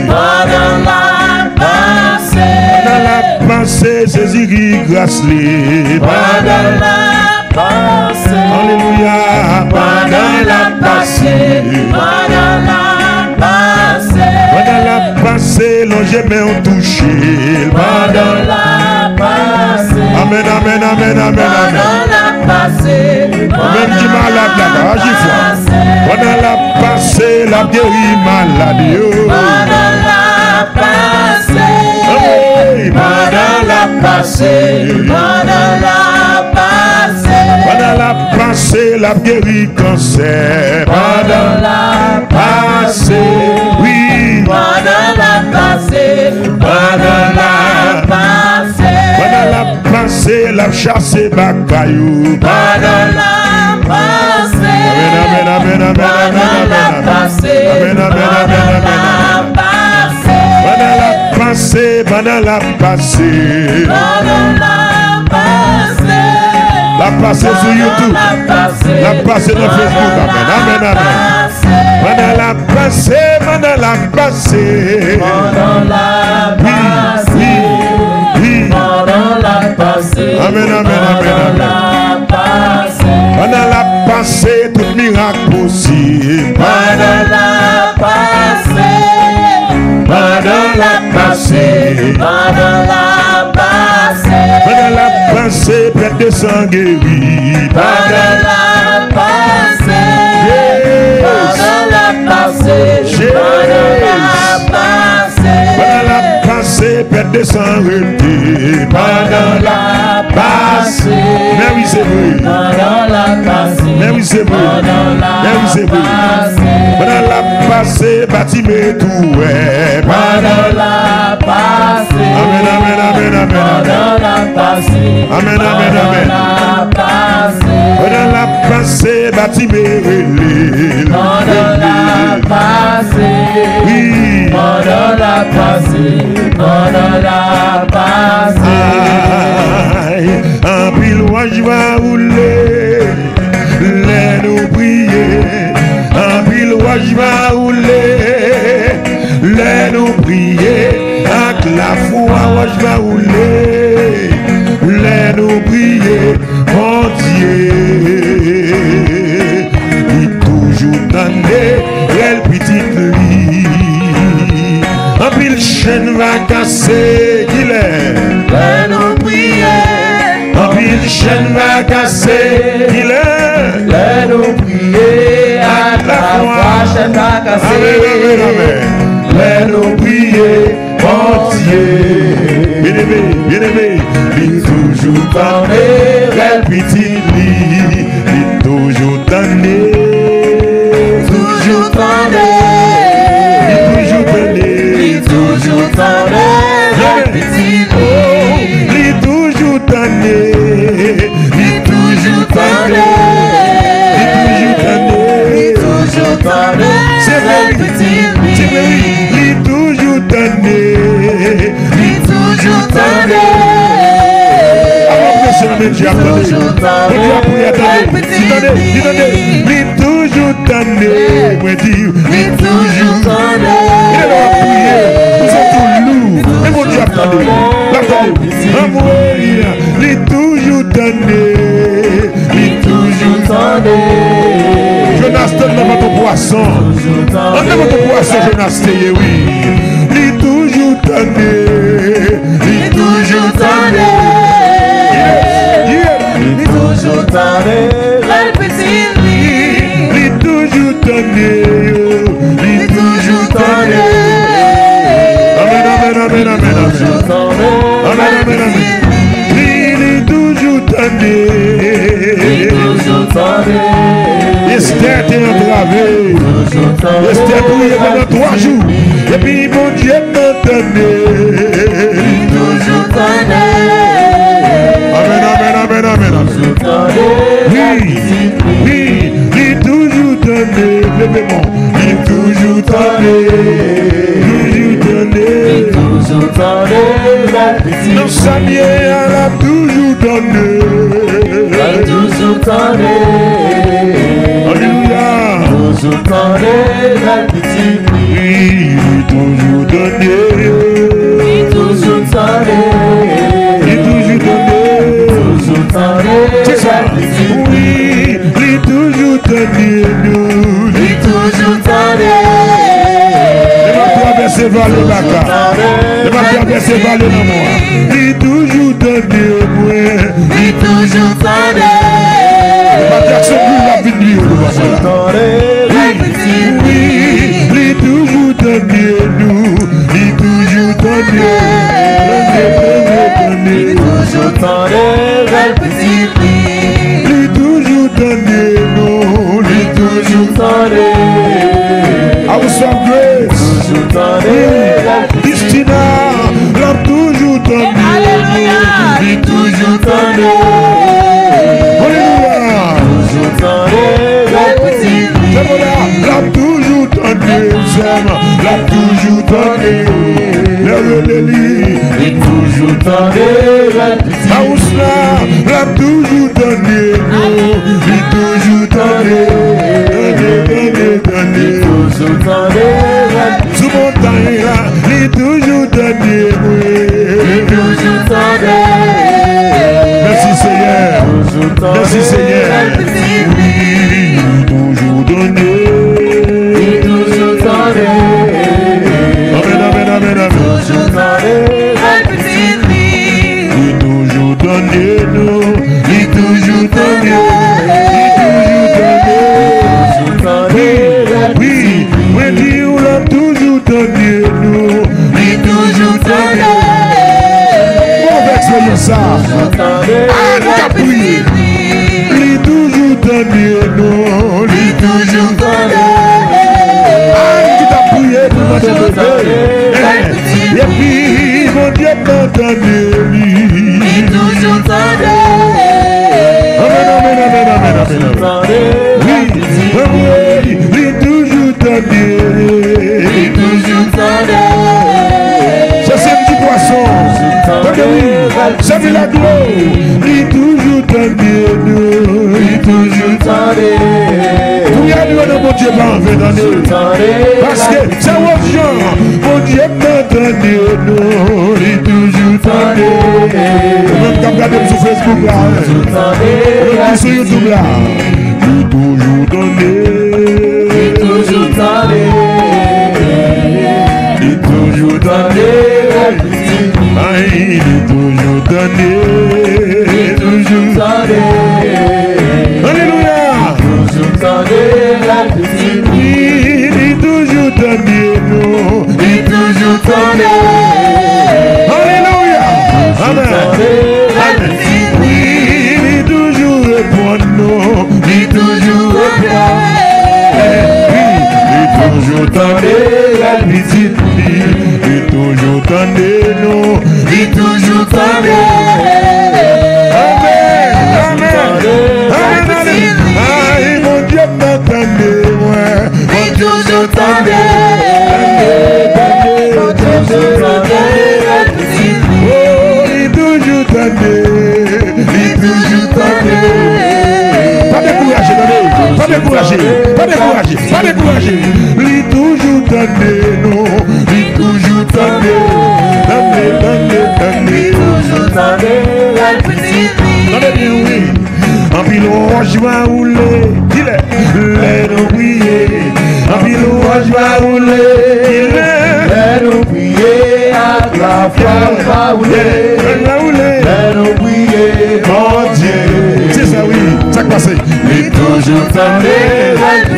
pandan l ap pase, pandan l ap pase, Jezi ki gras li, pandan l ap pase. Alelouya. Pandan l ap pase, pandan l ap pase, pandan l ap pase, lonje men w touche l. Pandan l ap pase, amèn, amèn, amèn, amèn, amèn. Pandan l ap pase, ou menm ki malad la, ka aji fò. Pandan l ap pase, l ap geri malad yo. Pandan l ap pase, pandan l ap pase, pandan l ap pase, pandan l ap pase, l ap geri kansè. Pandan l ap pase, wi. Pandan l ap pase, pandan l ap pase, pandan l ap pase, l ap chase baka yo. Pandan l ap pase, amèn, amèn, amèn, amèn, amèn, amèn, amèn. Amèn, amèn, amèn, amèn, amèn. Pandan l ap pase, pandan l ap pase. Pandan l ap pase. L ap pase sou YouTube. L ap pase nan Facebook. Amèn, amèn, amèn. Pandan l ap pase, pandan l ap pase. Pandan l ap pase. Wi, wi, wi. Pandan l ap pase. Amèn, amèn, amèn, amèn. Pandan l ap pase. Pandan l ap pase, tout mirak posib. Pandan l ap pase. Pandan l ap pase. Pandan l ap pase. Pandan l ap pase, pèt de san geri. Pandan l ap pase. Yes. Pandan l ap pase. Yes. Pandan l ap pase. Pandan l ap pase, pèt de san rete. Pandan l ap pase. Men wi, se vre. Pandan l ap Se vre. Pandan l ap pase, Batime tou wè. Pandan l ap pase, amèn, amèn, amèn, amèn, amèn. Pandan l ap pase, amèn, amèn, amèn. Pandan l ap pase, Batime rele l. Pandan l ap pase, wi. Pandan l ap pase, pandan l ap pase. Ay, anpil wòch va woule. Lè nou priye, anpil wòch va woule. Lè nou priye, ak lafwa wòch va woule. Lè nou priye, Bondye, li toujou tande rèl pitit li. Anpil chenn va kase, kilè? Lè nou priye. Anpil chenn va kase, kilè? Lè nou priye, ak lafwa, chenn va kase. Amèn, amèn, amèn. Lè nou priye, Bondye, byeneme, byeneme, li toujou tande rèl pitit li. Li toujou tande. Toujou tande. Li toujou tande. Li toujou tande. Rèl pitit li. Li toujou tande. Li toujou tande. Li toujou tande. Li toujou tande. Se vre, wi. Se vre, wi. Li toujou tande. Li toujou tande. Avan w prese nan men Dye a, tande. Bondye ap priye, tande. Li tande, li tande. Li toujou tande. Mwen di, li toujou tande. Li lè w ap priye, ou santi w lou. Men Bondye ap tande. L ap tande. Anmwey, li toujou tande. Li toujou tande. Jonas te nan vant yon pwason. Anndan vant yon pwason Jonas te ye, wi. Li toujou tande. Li toujou tande. Yeah, yeah. Li toujou tande. Rèl pitit li. Li toujou tande. Li toujou tande. Amèn, amèn, amèn, amèn, amèn. Amèn, amèn, amèn. Li, li toujou tande. Li toujou tande. Estè te antrave. Estè priye pandan twa jou. Epi Bondye t ap tande. Li toujou tande. Amèn, amèn, amèn, amèn, amèn. Wi, wi, li toujou tande. Leve men w. Li toujou tande. Toujou tande. Li toujou tande. Nan sa m ye a, l ap toujou tande. L ap toujou tande. Alelouya. Toujou tande. Wi, li toujou tande. Li toujou tande. Li toujou tande. Toujou tande. Se sa. Wi, li toujou tande nou. Li toujou tande. Lè m ap travèse vale baka. Lè m ap travèse vale lanmò a. Li toujou tande mwen. Li toujou tande. E pa Jackson Louis l ap vin li yo, nou pa wè la. Wi, wi, li toujou tande nou. Li toujou tande. Tande, tande, tande. Li toujou tande. Li toujou tande nou. Li toujou tande. House of Grace. Toujou tande. Christina, l ap toujou tande. Alelouya. Li toujou tande. Alelouya. Toujou tande. L ap toujou tande, sè m. L ap toujou tande. Lè rele li. Li toujou tande. House la, l ap toujou tande nou. Li toujou tande. Tande, tande, tande. Li toujou tande. Sou montay la, li toujou tande mwen. Li toujou tande. Mèsi, Senyè. Toujou tande. Mèsi, Senyè. Wi, li toujou tande. Li toujou tande. Amèn, amèn, amèn, amèn. Toujou tande. Li toujou tande nou. Li toujou tande. Li toujou tande. Wi, wi, mwen di w l ap toujou tande nou. Li toujou tande. Move eksperyans sa. Ann ka priye. Li toujou Tande li. Li toujou tande. Amèn, amèn, amèn, amèn, amèn, amèn. Wi, anmwey, li toujou tande. Li toujou tande. Sa se ti pwason. Tande wi. Sa se la glwa. Li toujou tande nou. Li toujou tande. Priyè nou nan Bondye pa anven tande. Paske se wòch jan Bondye nan tande nou. Li toujou tande. Ou menm k ap gade m sou Facebook la, ou menm ki sou YouTube la, li toujou tande. Li toujou tande. Li toujou tande. Ay, li toujou tande. Li toujou tande. Alelouya. Toujou tande. Wi, li toujou tande nou. Li toujou tande. Alelouya. Amèn. Amèn. Wi, li toujou reponn nou. Li toujou reponn. Wi, li toujou tande lè l pitit li. Li toujou tande nou. Li toujou tande. Amèn. Amèn. Amèn. Amèn. Ay, Bondye m nan tande mwen. Li toujou tande. Tande, tande, tande. Oh, li toujou tande. Li toujou tande. Pa dekouraje, tande. Pa dekouraje. Pa dekouraje. Pa dekouraje. Li toujou tande nou. Li toujou tande. Tande, tande, tande. Li toujou tande. Tande byen, wi. Anpil wòch va woule, kilè? Lè nou priye. Anpil wòch va woule, kilè? Lè nou priye ak lafwa, va woule. Lè nou priye, Bondye. Se sa wi, sa k pase? Li toujou tande.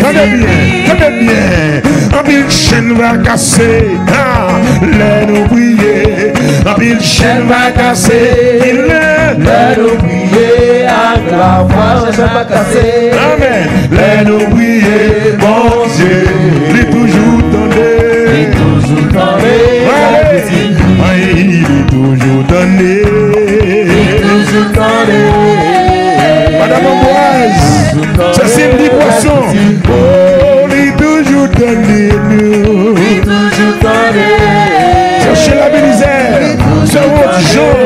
Tande byen, tande byen. Anpil chenn va kase. Ah, lè nou priye, anpil chenn va kase. Kilè? Lè nou priye ak lafwa, chenn va kase. Amèn. Lè nou priye, Bondye, li toujou tande. Li toujou tande. Ay, li toujou tande. Li toujou tande. Madame Ambroise, Sè Cindy Poisson. Oh, li toujou tande nou. Li toujou tande. Sè Sheila Belizaire, Sè Rod Jean.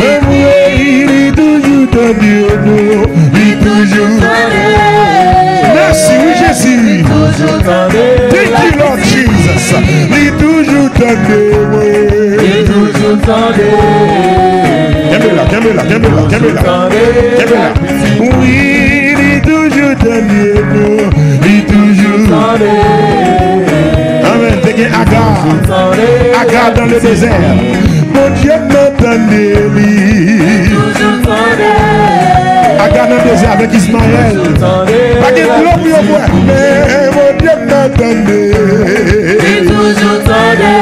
Anmwey, li toujou tande nou. Li toujou tande. Mèsi wi Jezi. Li toujou tande. Thank you, Lord Jesus. Li toujou tande mwen. Li toujou tande. Kenbe la, kenbe la, kenbe la, kenbe la. Kenbe la. Wi, li toujou tande nou. Li toujou tande. Amèn. Te gen Aga. Aga dans le désert. Bondye m nan tande li. Li toujou tande. Aga nan dezè avèk Ismayèl. Li toujou tande. Pa gen dlo pou yo bwè. Men Bondye m nan tande. Li toujou tande.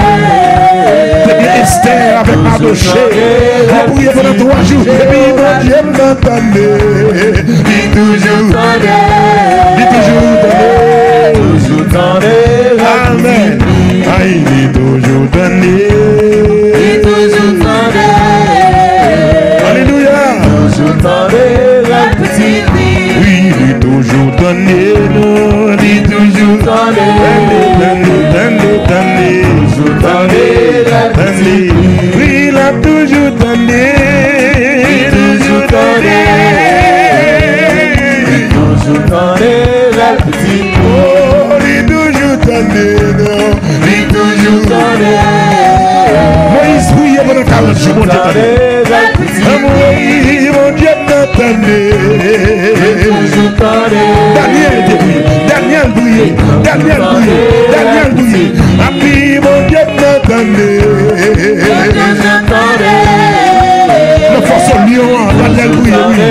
Te gen Estè avèk Madoche. Yo priye pandan twa jou. Epi Bondye m nan tande. Li toujou tande. Li toujou tande. Toujou tande. Amèn. Ay, li toujou tande. Li toujou tande. Alelouya. Toujou tande. Wi, li toujou tande nou. Li toujou tande. Tande, tande, tande, tande. Toujou tande. Tande. Wi, l ap toujou tande. Li toujou tande. Li toujou tande. Oh, li toujou tande nou. Li toujou tande. Moyiz priye pandan karant jou, Bondye tande. Anmwey, Bondye m nan tande. Li toujou tande. Danyèl te priye. Danyèl priye. Danyèl priye. Danyèl priye. Epi Bondye m nan tande. Li toujou tande. Nan fòs lyon an, Danyèl priye, wi.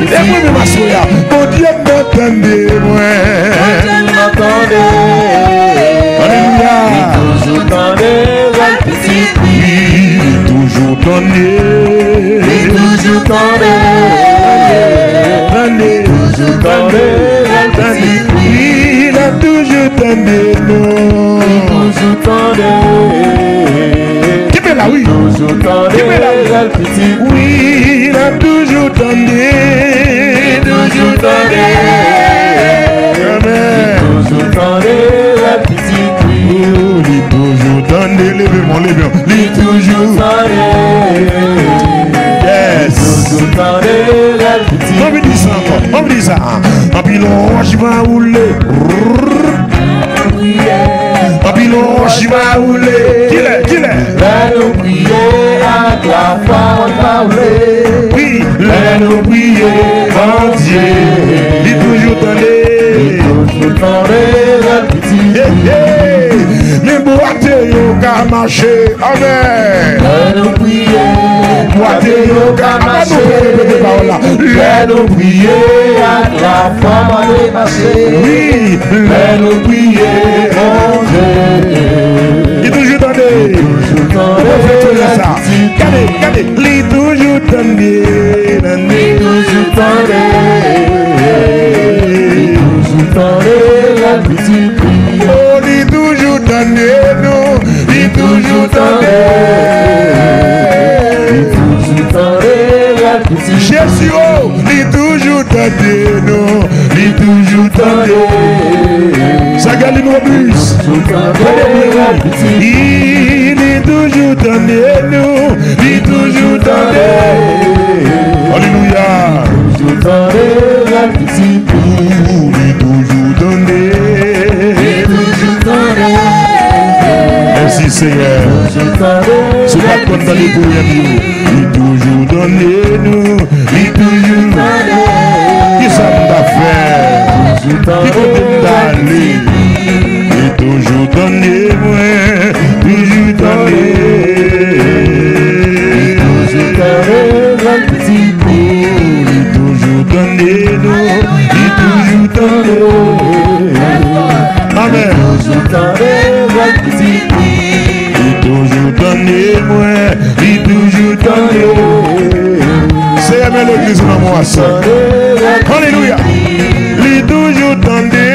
E mwen menm aswè a, Bondye m nan tande mwen. Bondye m nan tande. Alelouya. Li toujou tande. Li toujou tande. Li toujou tande. Tande. Li toujou tande. Tande. Li la toujou tande nou. Li toujou tande. Kenbe la, wi. Toujou tande rèl pitit. Wi, n ap toujou tande. Li toujou tande. Amèn. Li toujou tande rèl pitit. Wi, li toujou tande. Leve men w, leve men w. Li toujou tande. Yes. Li toujou tande rèl pitit. Ann di sa ankò. Ann di sa. Anpil wòch va woule. Anpil wòch va woule. Kilè? Kilè? Lè nou priye ak lafwa, wòch va woule. Wi, lè nou priye, Bondye, li toujou tande. Li toujou tande lè piti. Hey, hey. Men bwate yo ka mache. Amèn. Lè nou priye, bwate yo ka mache. Apa nou fè repete pawòl la? Lè nou priye ak lafwa, bwate yo mache. Wi. Lè nou priye, Bondye. Li toujou tande. Li toujou tande. Ou fè toujou sa. Gade, gade. Li toujou tande. Li toujou tande. Li toujou tande lè piti. Oh, li toujou tande nou. Li toujou tande. Li toujou tande lè piti. Jezi, oh, li toujou tande nou. Li toujou tande. Sa Galine Robles. Toujou tande lè piti. Li, li toujou tande nou. Li toujou tande. Alelouya. Toujou tande lè piti. Li toujou tande. Li toujou tande. Mèsi, Senyè. Toujou tande. Si w pa t konn tande powèm yo, li toujou tande nou. Li toujou tande. Kisa m ta fè? Ki kote m ta ale? Li toujou tande mwen. Toujou tande. Li toujou tande. Li toujou tande nou. Li toujou tande. Amèn. Li toujou tande mwen. Li toujou tande. Senyè, men legliz nan mwa sa. Alelouya. Li toujou tande.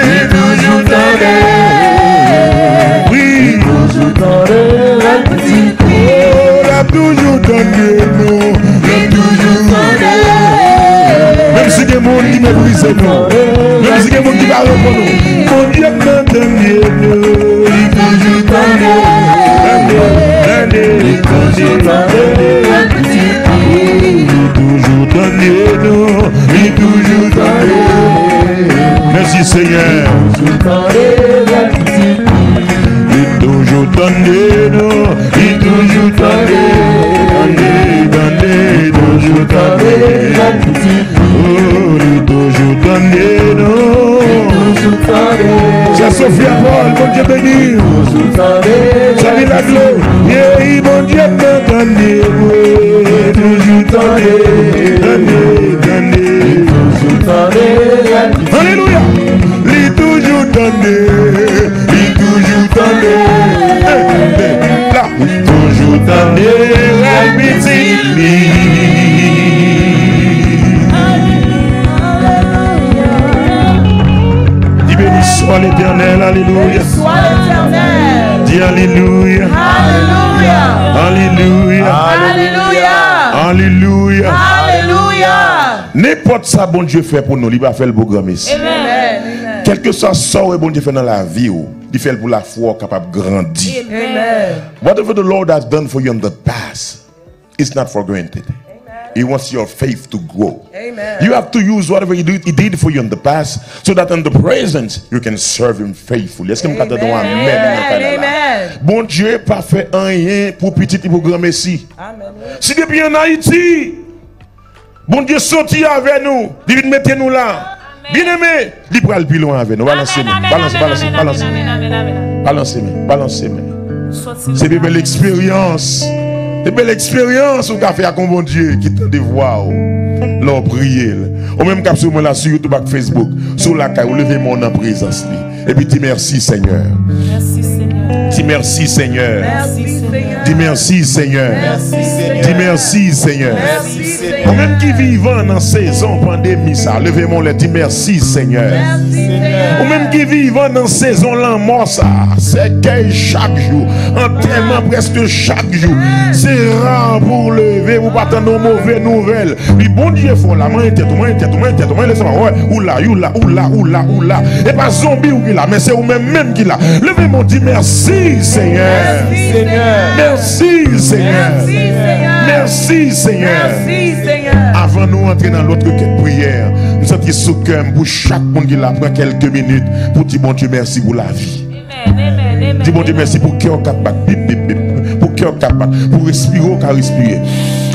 Li toujou tande. Wi. Li toujou tande. Oh, l ap toujou tande nou. L ap toujou tande. Menm si gen moun ki meprize nou, menm si gen moun ki pa rekonn nou, Bondye m nan tande nou. Li toujou tande. Tande, tande, tande. Li toujou tande nou. Li toujou tande. Mèsi, Senyè. Li toujou tande nou. Li toujou tande. Tande, tande, toujou tande. Oh, li toujou tande nou. Sè Sofia Paul, Bondye beni w. Sè Milagro, yeah, Bondye nan tande. Li toujou tande. Tande, tande. Alelouya. Li toujou tande. Li toujou tande. Hey, hey, la. Li toujou tande rèl pitit li. Di, beni swa Letènèl, alelouya. Beni swa Letènèl. Di alelouya. Alelouya. Alelouya. Alelouya. Alelouya. Alelouya. Nenpòt sa Bondye fè pou nou, li pa fè l pou granmesi. Amen. Kèlkeswa sa w wè Bondye fè nan lavi w, li fè l pou lafwa w kapab grandi. Amen. Whatever the Lord has done for you in the past, it's not for granted. He wants your faith to grow. Amen. You have to use whatever he did, he did for you in the past so that in the present you can serve him faithfully. Èske m ka tande yon amèn nan kanal la? Amen. Bondye pa fè anyen pou pitit li pou granmesi. Amen. Si depi ann Ayiti, Bondye soti avè nou, li vin mete nou la. Byeneme, li pral pi lwen avè nou. Balanse men, balanse, balanse, balanse. Balanse men, balanse men. Se pi bèl eksperyans. Se bèl eksperyans ou ka fè ak yon Bondye ki tande vwa w lè w priye l. Ou menm k ap swiv mwen la sou YouTube ak Facebook, si w lakay ou, leve men w nan prezans li. Epi di, mèsi, Senyè. Mèsi, Senyè. Di mèsi, Senyè. Di mèsi, Senyè. Di mèsi, Senyè. Ou menm ki vivan nan sezon pandemi sa, leve men w lè, di mèsi, Senyè. Ou menm ki vivan nan sezon lanmò sa, sèkèy chak jou, antèman prèske chak jou, se ra pou w leve, pou w pa tann yon move nouvèl. Li Bondye fè w la, manyen tèt ou, manyen tèt ou, manyen tèt ou, manyen lestomak ou, ou la, ou la, ou la, ou la, ou la. E pa zonbi w ki la, men se ou menm menm ki la. Leve men w, di mèsi, Senyè. Mèsi, Senyè. Mèsi, Senyè. Avan nou antre nan lòt rekèt priyè, m santi sou kè m pou chak moun ki la pran kèlke minit pou di Bondye mèsi pou lavi. Di Bondye mèsi pou kè w k ap bat, bip, bip, bip, pou kè w k ap bat, pou respire w ka respire.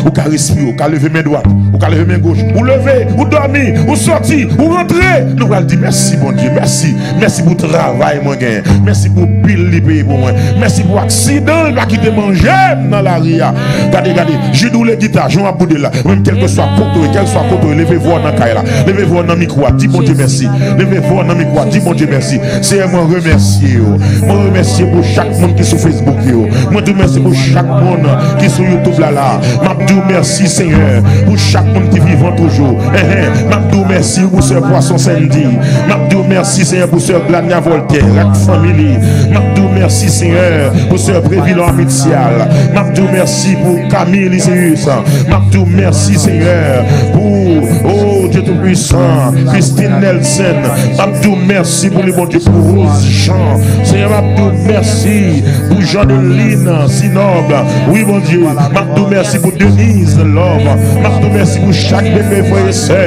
Ou ka respire, ou ka leve men dwat, ou ka leve men goch, ou leve, ou dòmi, ou sòti, ou rantre. Nou pral di mèsi Bondye, mèsi, mèsi pou travay mwen genyen, mèsi pou bil li peye pou mwen, mèsi pou aksidan l pa kite manje m nan lari a. Gade, gade, Jid woule gita, jan w ap boude la. Ou menm, kèlkeswa kote w ye, kèlkeswa kote w ye, leve vwa w nan kay la. Leve vwa w nan mikwo a. Di Bondye mèsi. Leve vwa w nan mikwo a. Di Bondye mèsi. Senyè, mwen remèsye w. Mwen remèsye pou chak moun ki sou Facebook yo. Mwen di w mèsi pou chak moun ki sou YouTube la la. M ap di w mèsi, Senyè, pou chak moun ki vivan toujou. Enhen. M ap di w mèsi pou sè Pwason Sandy. M ap di w mèsi, Senyè, pou sè Glania Voltaire ak fanmi li. M ap di w mèsi, Senyè, pou sè Previlon Amitsyal. M ap di w mèsi pou Camille Lysius. M ap di w mèsi, Senyè, pou, oh, Dye Toupwisan, Christine Nelson. M ap di w mèsi pou li, Bondye, pou Rose Jean. Senyè, m ap di w mèsi pou Jeandeline Sinob. Wi, Bondye, m ap di w mèsi pou Denise Love. M ap di w mèsi pou chak bebe frè e sè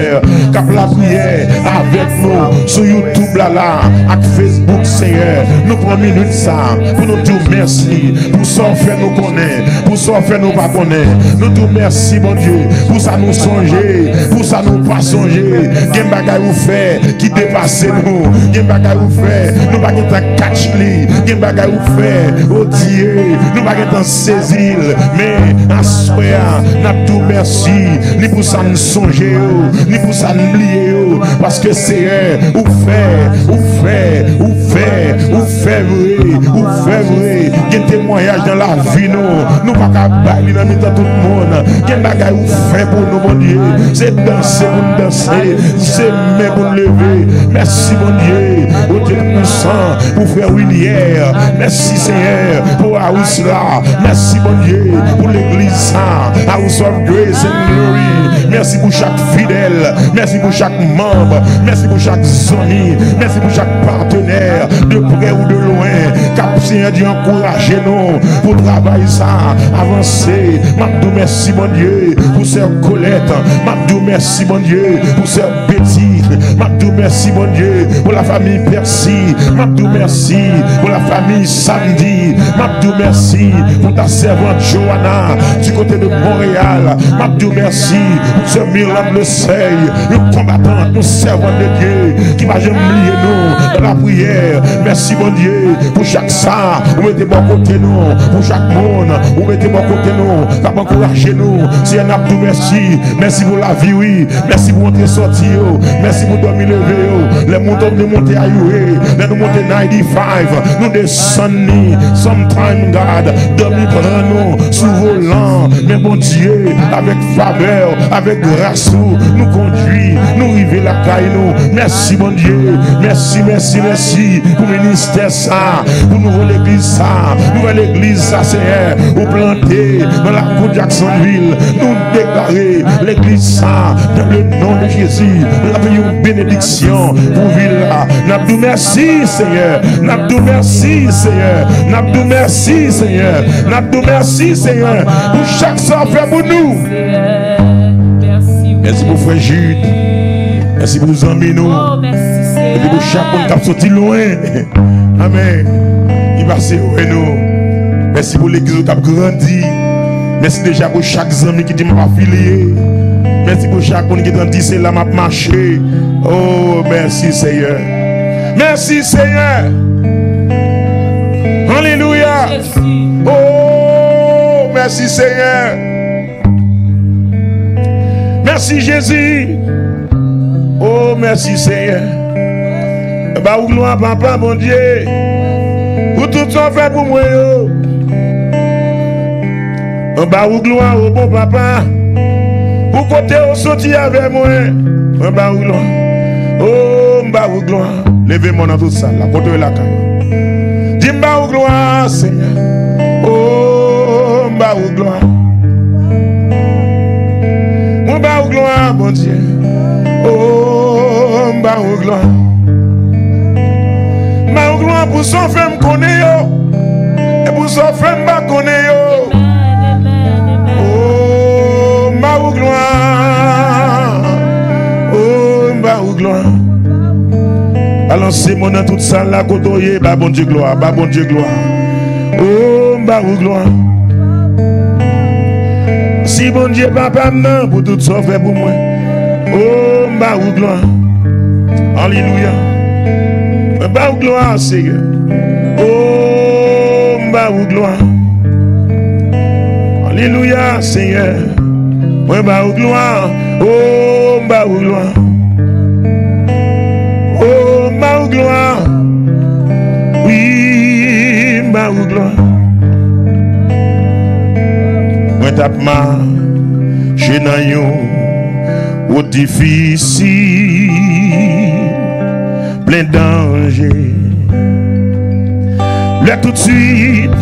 k ap lapriyè avèk nou sou YouTube la la ak Facebook, Senyè. Nou pran minit sa pou nou di w mèsi pou sa w fè nou konnen, pou sa w fè nou pa konnen. Nou di w mèsi, Bondye, pou sa nou sonje, pou sa nou pa sonje. Gen bagay ou fè ki depase nou. Gen bagay ou fè, nou pa gentan catch li. Gen bagay ou fè, oh Dye, nou pa gentan sezi l. Men, aswè a, n ap di w mèsi, ni pou sa n sonje yo, ni pou sa n bliye yo. Paske, Senyè, ou fè, ou fè, ou fè, ou fè vre, ou fè vre. Gen temwayaj nan lavi nou, nou pa ka bay li nan mitan tout moun. Gen bagay ou fè pou nou, Bondye. Se danse pou n danse, se men pou n leve. Mèsi, Bondye, Bondye Toupwisan, pou frè Willier. Mèsi, Senyè, pou House la. Mèsi, Bondye, pou legliz sa, House of Grace and Glory. Mèsi pou chak fidèl. Mèsi pou chak manm. Mèsi pou chak zanmi. Mèsi pou chak patenè, de prè ou de lwen, k ap, Senyè Dye, ankouraje nou pou travay sa avanse. M ap di w mèsi, Bondye, pou sè Colette. M ap di w mèsi, Bondye, pou sè Betty. M ap di w mèsi, Bondye, pou la famille Percy. M ap di w mèsi pou la famille Sandy. M ap di w mèsi pou ta sèvant Joanna, du côté de Montréal. M ap di w mèsi pou sè Mirlande Leseuil, yon konbatant, yon sèvant de Dye ki pa janm bliye nou nan lapriyè. Mèsi, Bondye, pou chak sa ou mete bò kote nou, pou chak moun ou mete bò kote nou, k ap ankouraje nou. Senyè, n ap di w mèsi. Mèsi pou lavi, wi. Mèsi pou antre sòti yo. Mèsi pou dòmi leve yo. Lè moto nou monte Highway, lè nou monte ninety-five, nou desann li. Sometime, God, dòmi pran nou sou volan. Men Bondye, avèk favè w, avèk gras ou, nou kondui, nou rive lakay nou. Mèsi, Bondye. Mèsi, mèsi, mèsi pou ministè sa, pou nouvo legliz sa, nouvèl legliz sa, Senyè, ou plante nan lakou Jacksonville. Nou deklare legliz sa, dans le nom de Jésus, l ap yon benediksyon pou vil la. N ap di w mèsi, Senyè. N ap di w mèsi, Senyè. N ap di w mèsi, Senyè. N ap di w mèsi, Senyè, pou chak sa w fè pou nou. Mèsi pou frè Jude. Mèsi pou zanmi nou. Mèsi pou chak moun k ap soti lwen. Amèn. Li pase wè nou. Mèsi pou legliz ou k ap grandi. Mèsi deja pou chak zanmi ki di m ap afilye. Mèsi pou chak moun ki t ann di se la m ap mache. Oh, mèsi, Senyè. Mèsi, Senyè. Alelouya. Oh, mèsi, Senyè. Mèsi, Jezi. Oh, mèsi, Senyè. Ba ou glwa, Papa, Bondye. Pou Tout sa w fè pou mwen yo. Mwen ba ou glwa, o bon papa. Pou kote w soti avè mwen. Mwen ba ou glwa. O, m ba ou glwa. Leve men w nan tout sal la. Kote w ye lakay ou. Di m ba ou glwa, Senyè. O, m ba ou glwa. Mwen ba ou glwa, Bondye. O, m ba ou glwa. M ba ou glwa pou sa w fè m konnen yo. E pou sa w fè m pa konnen yo. O, m ba ou glwa. O, m ba ou glwa. Balanse men w nan tout sal la kote w ye, ba Bondye glwa, ba Bondye glwa. O, m ba ou glwa. Si Bondye papa m nan pou tout sa w fè pou mwen. O, m ba ou glwa. Alelouya. M ba ou glwa, Senyè. O, m ba ou glwa. Alelouya, Senyè. Mwen ba ou glwa. O, m ba ou glwa. O, m ba ou glwa. Wi, m ba ou glwa. Mwen t ap mache nan yon wout difisil, plen danje. Lè toutswit,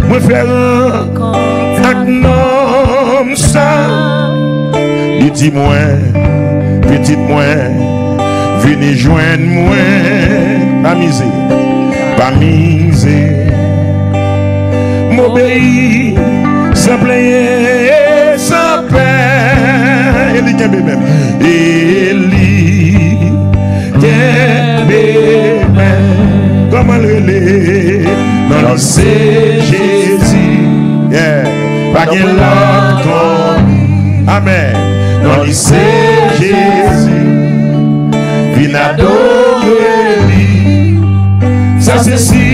mwen fè rankont ak nonm sa. Li di mwen, pitit mwen, vini jwenn mwen. Pa mize, pa mize. M obeyi san plenyen e san pè. E li kenbe men m. E li kenbe men m. Kòman l rele? Non li se Jezi. Yeah. Pa gen lòt kon li. Amèn. Non li se Jezi. Vin adore li. Sa se si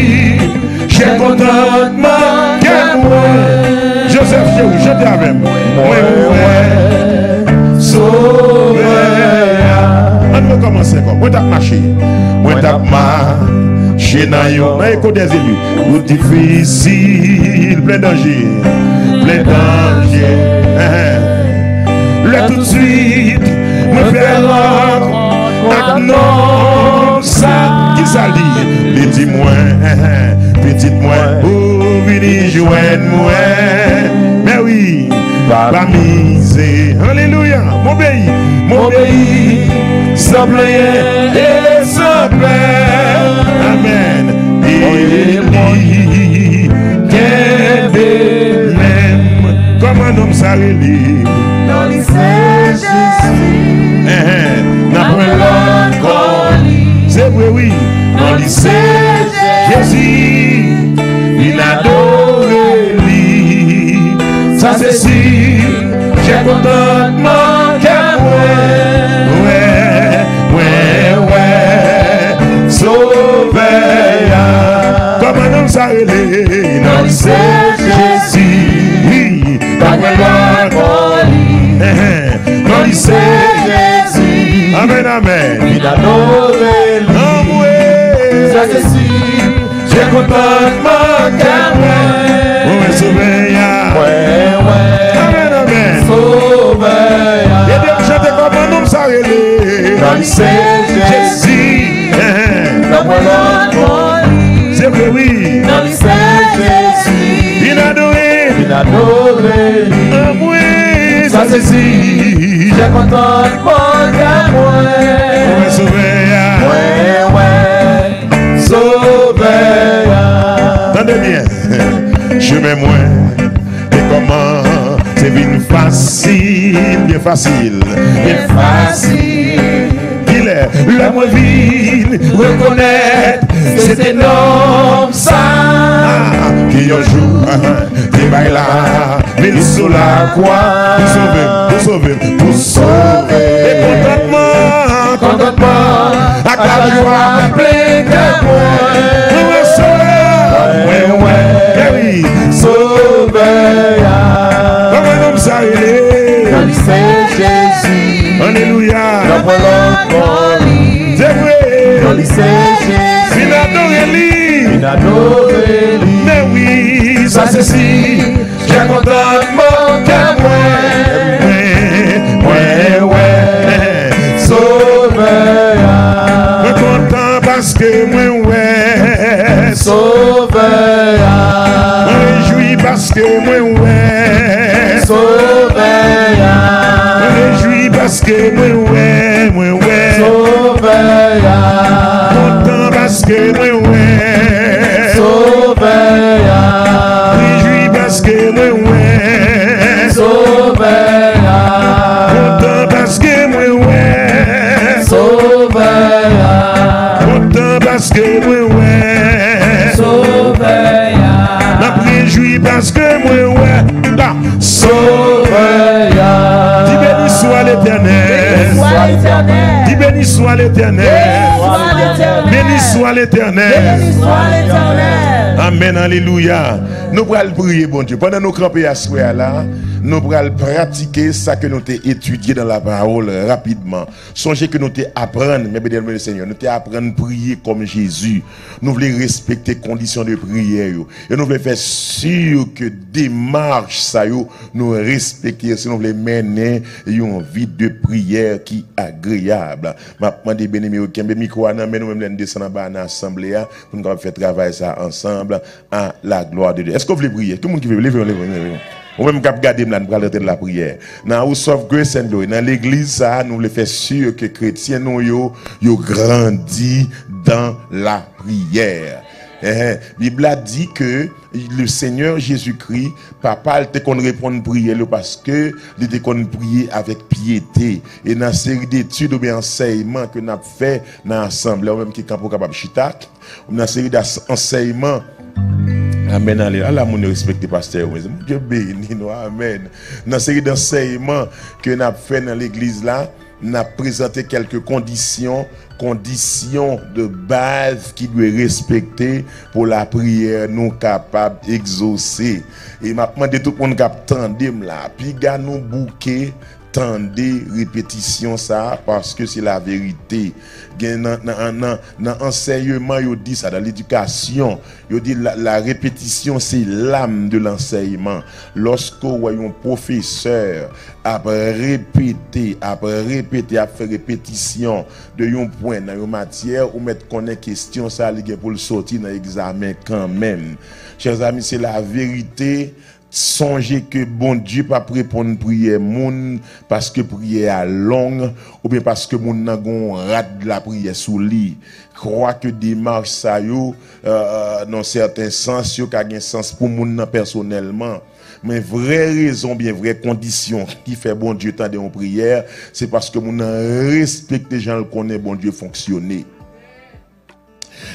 Chè kontantman kè mwen. Joseph Cherou, chante avè m. Mwen wè Sovè a. Ann rekòmanse ankò. Mwen t ap mache. Mwen t ap mache nan yon, nan Eko dè Eli. Wout difisil, plen danje. Plen danje. Enhen. Lè toutswit, mwen fè rankont ak nonm sa. Kisa l di? Li di mwen, pitit mwen, ou vini jwenn mwen. Men wi, pa mize. Alelouya. M obeyi, m obeyi san plenyen e san pè. Amèn. E li kenbe men m. Kòman nonm sa rele? Non li se Jezi. Enhen. Nan pwen lòt kon li. Se vre, wi. Non li se Jezi. Vin adore li. Sa se si Chè kontantman kè mwen wè, mwen wè Sovè a. Kòman nonm sa rele? Non li se Jezi. Wi. Pa gen lòt kon li. Enhen. Non li se Jezi. Amèn, amèn. Vin adore li. Anmwe. Sa se si Chè kontantman kè mwen. Mwen wè Sovè a. Mwen wè. Amèn, amèn. Sovè a. Ede m chante kòman nonm sa rele. Non li se Jezi. Enhen. Nan pwen lòt kon li. Se vre, wi. Non li se Jezi. Vin adore. Vin adore li. Anmwe. Sa se si. Chè kontantman kè mwen. Mwen wè Sovè a. Mwen wè. Sovè a. Tande byen. Chemen mwen te kòmanse vin fasil, byen fasil. Byen fasil. Kilè? Lè mwen vin rekonèt se te nonm sa ki yon jou te bay lavi l sou lakwa pou sove m, pou sove m, pou sove. E kontantman, kontantman ak lajwa plen kè mwen. Mwen wè Sovè a. Mwen wè. Mwen wè Sovè a. Kòman nonm sa rele? Non li se Jezi. Alelouya. Nan pwen lòt kon li. Se vre. Non li se Jezi. Vin adore li. Vin adore Jezi, kè kontan nan kè mwen, mwen wè Sovè a. Mwen kontan paske mwen wè Sovè a. Mwen rejwi paske mwen wè Sovè a. Mwen rejwi paske mwen wè, mwen wè Sovè a. Kontan paske mwen wè Sovè a. Rejwi paske mwen wè Sovè a. Kontan paske mwen wè Sovè a. Kontan paske mwen wè Sovè a. N ap rejwi paske mwen wè la Sovè a. Di beni swa Letènèl. Beni swa Letènèl. Di beni swa Letènèl. Beni swa Letènèl. Beni swa Letènèl. Beni swa Letènèl. Amèn, alelouya. Nou pral priye Bondye. Pandan nou kanpe aswè a la, nou pral pratike sa ke nou te etidye nan lapawòl rapidman. Sonje ke nou te aprann, men beni le Senyè, nou te aprann priye kòm Jezi. Nou vle respekte kondisyon de priyè yo. E nou vle fè si ke demach sa yo, nou respekte yo si nou vle mennen yon vi de priyè ki agreyab. M ap mande Benemi yo kenbe mikwo a nan men nou menm lè n desann anba nan asanble a, pou n kapab fè travay sa ansanm, à la gloire de Dieu. Èske w vle priye? Ki moun ki vle? Leve w, leve w, leve w. Ou menm k ap gade m la, n pral rantre nan lapriyè. Nan House of Grace Saint Louis, nan legliz sa a, nou vle fè si ke kretyen nou yo, yo grandi dans la prière. Enhen. Bib la di ke le Seigneur Jésus-Christ, papa l te konn reponn priyè l yo paske li te konn priye avèk pyete. E nan seri detid oubyen ansèyman ke n ap fè nan asanble, ou menm ki kanpe w kapab chita, nan seri de ansèyman. Amèn, ale. Ala moun yo respekte pastè yo, mezanmi. Bondye beni nou. Amèn. Nan seri d'ansèyman ke n ap fè nan legliz la, n ap prezante kèlke kondisyon, kondisyon de baz ki dwe respekte pou lapriyè nou kapab egzose. E m ap mande tout moun k ap tande m la, piga nou bouke tande repetisyon sa a, paske se laverite. Gen nan, nan, nan, nan ansèyman, yo di sa, dans l'éducation, yo di la, la répétition, c'est l'âme de l'enseignement. Lòske w wè yon pwofesè ap repete, ap repete, ap fè repetisyon de yon pwen nan yon matyè, ou mèt konnen kesyon sa a, li gen pou l soti nan egzamen kanmenm. Chè zami, se laverite. Sonje ke Bondye p ap reponn priyè moun paske priyè a long oubyen paske moun nan gen yon rad lapriyè sou li. Kwake demach sa yo, euh, nan sèten sans, yo ka gen sans pou moun nan pèsonèlman. Men vrè rezon, byen vrè kondisyon ki fè Bondye tande yon priyè, se paske moun nan respekte jan l konnen Bondye fonksyone.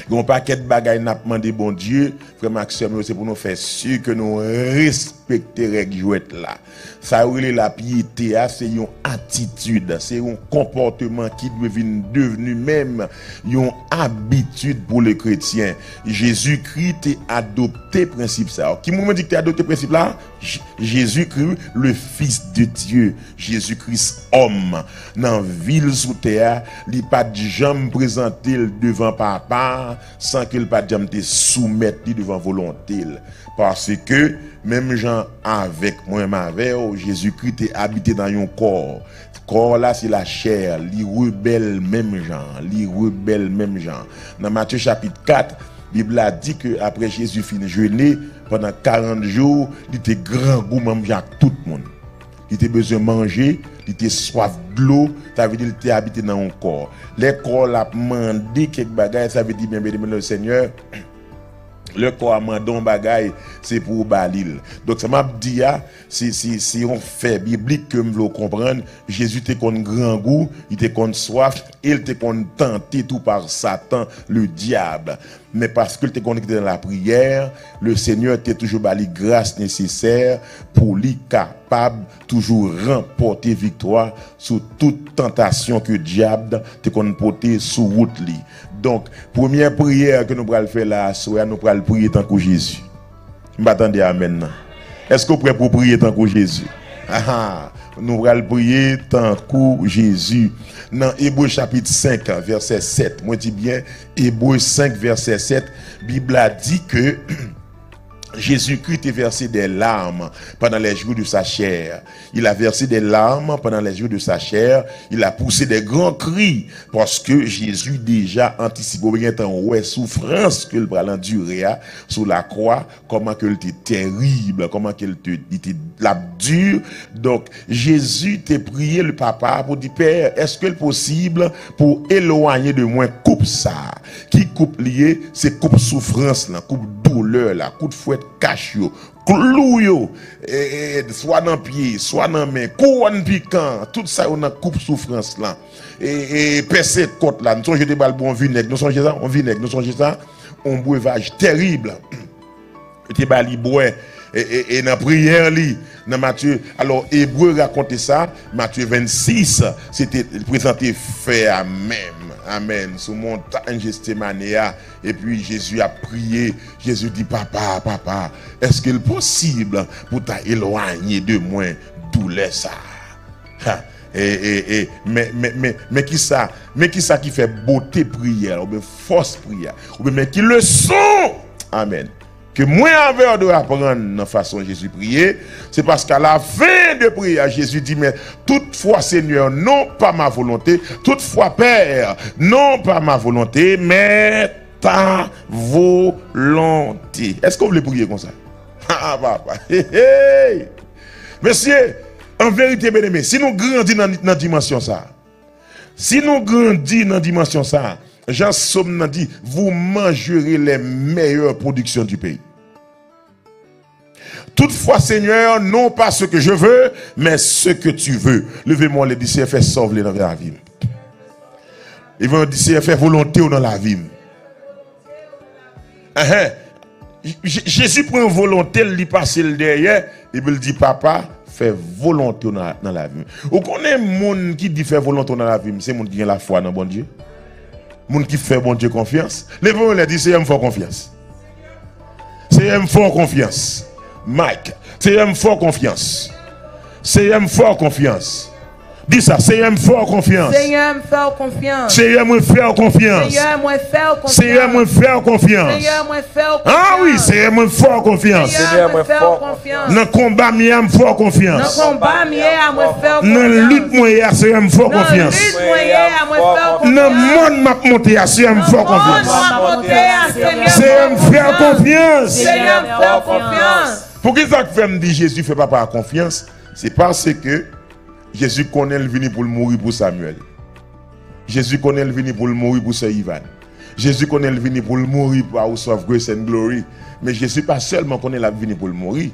Gen yon pakèt bagay n ap mande Bondye, frè m ak sè m yo, se pou nou fè si ke nou respekte règ jwèt la. Sa yo rele lapyete a, se yon atitid, se yon konpòteman ki dwe vin devni menm yon abitid pou le kretyen. Jezikri te adopte prensip sa yo. Ki moun mwen di ki te adopte prensip la? J-, Jezikri, le Fils de Dieu, Jezi Kris òm, nan vi l sou tè a, li pa t janm prezante l devan Papa a san ke l pa t janm te soumèt li devan volonte l. Paske, menm jan avèk mwen, m avè w, Jezikri te abite nan yon kò. Kò la, se lachè, li rebèl menm jan, li rebèl menm jan. Nan Matye chapit kat, Bib la di ke apre Jezi fin jene pandan karant jou, li te grangou menm jan ak tout moun. Li te bezwen manje, li te swaf dlo, sa vle di li te abite nan yon kò. Lè kò l ap mande kèk bagay, sa vle di, byen, byen, byen, Senyè, lè kò a mande yon bagay, se pou w ba li l. Donk, sa m ap di a, se, se, se yon fè biblik ke m vle w konprann. Jezi te konn grangou, li te konn swaf, e l te konn tante tou pa Satan, le dyab. Men paske l te konn rete nan lapriyè, le Senyè te toujou ba li gras nesesè pou li kapab toujou ranpòte viktwa sou tout tantasyon ke dyab te konn pote sou wout li. Donk, premyè priyè ke nou pral fè la aswè a, nou pral priye tankou Jezi. M pa tande amèn nan. Èske w prè pou w priye tankou Jezi? Aha! Nou pral priye tankou Jezi. Nan Ebre chapit senk, vèsè sèt, mwen di byen, Ebre senk, vèsè sèt, Bib la di ke Jésus-Christ te verser des larmes pendant les jours de sa chair. Il a versé des larmes pendant les jours de sa chair. Il a poussé des grands cris parce que Jésus déjà anticipé. Ou gentan wè soufrans ke l pral andire a sou lakwa, kòman ke l te tèrib, kòman ke l te, li te, l ap di. Donk, Jezi te priye le Papa pou di, Pè, èske l posib pou elwanye de mwen koup sa a? Ki koup li ye? Se koup soufrans lan, koup doulè la, kout fwèt kach yo, klou yo, e, e, swa nan pye, swa nan men, kouwòn pikan, tout sa yo nan koup soufrans lan. E, e, pèse kòt la, n sonje yo te ba l bwè yon vinèg, nou sonje sa? Yon vinèg, nou sonje sa? Yon brevaj tèrib. Yo te ba li bwè, e, e, e nan priyè li, nan Matye. Alò, Ebre rakonte sa, Matye vennsis, se te prezante fè a menm. Amèn. Sou montay Jetsemane a, epi Jezi ap priye, Jezi di, Papa, Papa, èske l posib pou ta elwanye de mwen doulè sa a? Ha, e, e, e, men, men, men, men kisa, men kisa ki fè bote priyè a, oubyen fòs priyè a, oubyen men ki leson, amèn, ke mwen avè w dwe aprann nan fason Jezi priye, se paske à la fin de prière, Jezi di, mais toutefois, Seigneur, non pas ma volonté, toutefois, Père, non pas ma volonté, mais ta volonté. Èske w vle priye konsa? Ah, papa. Hey, hey. Mesye, an verite, byeneme, si nou grandi nan, nan dimansyon sa, si nou grandi nan dimansyon sa, jan Sòm nan di, vous mangerez les meilleures productions du pays. Toutefois, Seigneur, non pas ce que je veux, mais ce que tu veux. Leve men w, di, Seyè, fè sa w vle nan lavi m. Leve men w, di, Seyè, fè volonte w nan lavi m. Enhen. Je- Jezi pran volonte l, li pase l dèyè, epi l di, Papa, fè volonte w nan, nan lavi m. Ou konnen moun ki di fè volonte w nan lavi m, se moun ki gen lafwa nan Bondye. Moun ki fè Bondye konfyans. Leve men w, di, Seyè, m fè w konfyans. Seyè, m fè w konfyans. Mike, Seyè, m fè w konfyans. Seyè, m fè w konfyans. Di sa, Seyè, m fè w konfyans. Seyè, m fè w konfyans. Seyè, mwen fè w konfyans. Seyè, mwen fè w konfyans. Seyè, mwen fè w konfyans. Seyè, mwen fè w konfyans. Ah wi, Seyè, mwen fè w konfyans. Seyè, mwen fè w konfyans. Nan konba m ye a, m fè w konfyans. Nan konba m ye a, mwen fè w konfyans. Nan lit mwen ye a, Seyè, m fè w konfyans. Nan lit mwen ye a, mwen fè w konfyans. Nan mòn m ap monte a, Seyè, m fè w konfyans. Nan mòn m ap monte a, Seyè, m fè w konfyans. Seyè, m fè w konfyans. Poukisa k fè m di Jezi fè papa a konfyans? Se paske Jezi konnen l vini pou l mouri pou Samuel. Jezi konnen l vini pou l mouri pou sè Ivan. Jezi konnen l vini pou l mouri pou House of Grace and Glory. Men Jezi pa sèlman konnen l ap vini pou l mouri.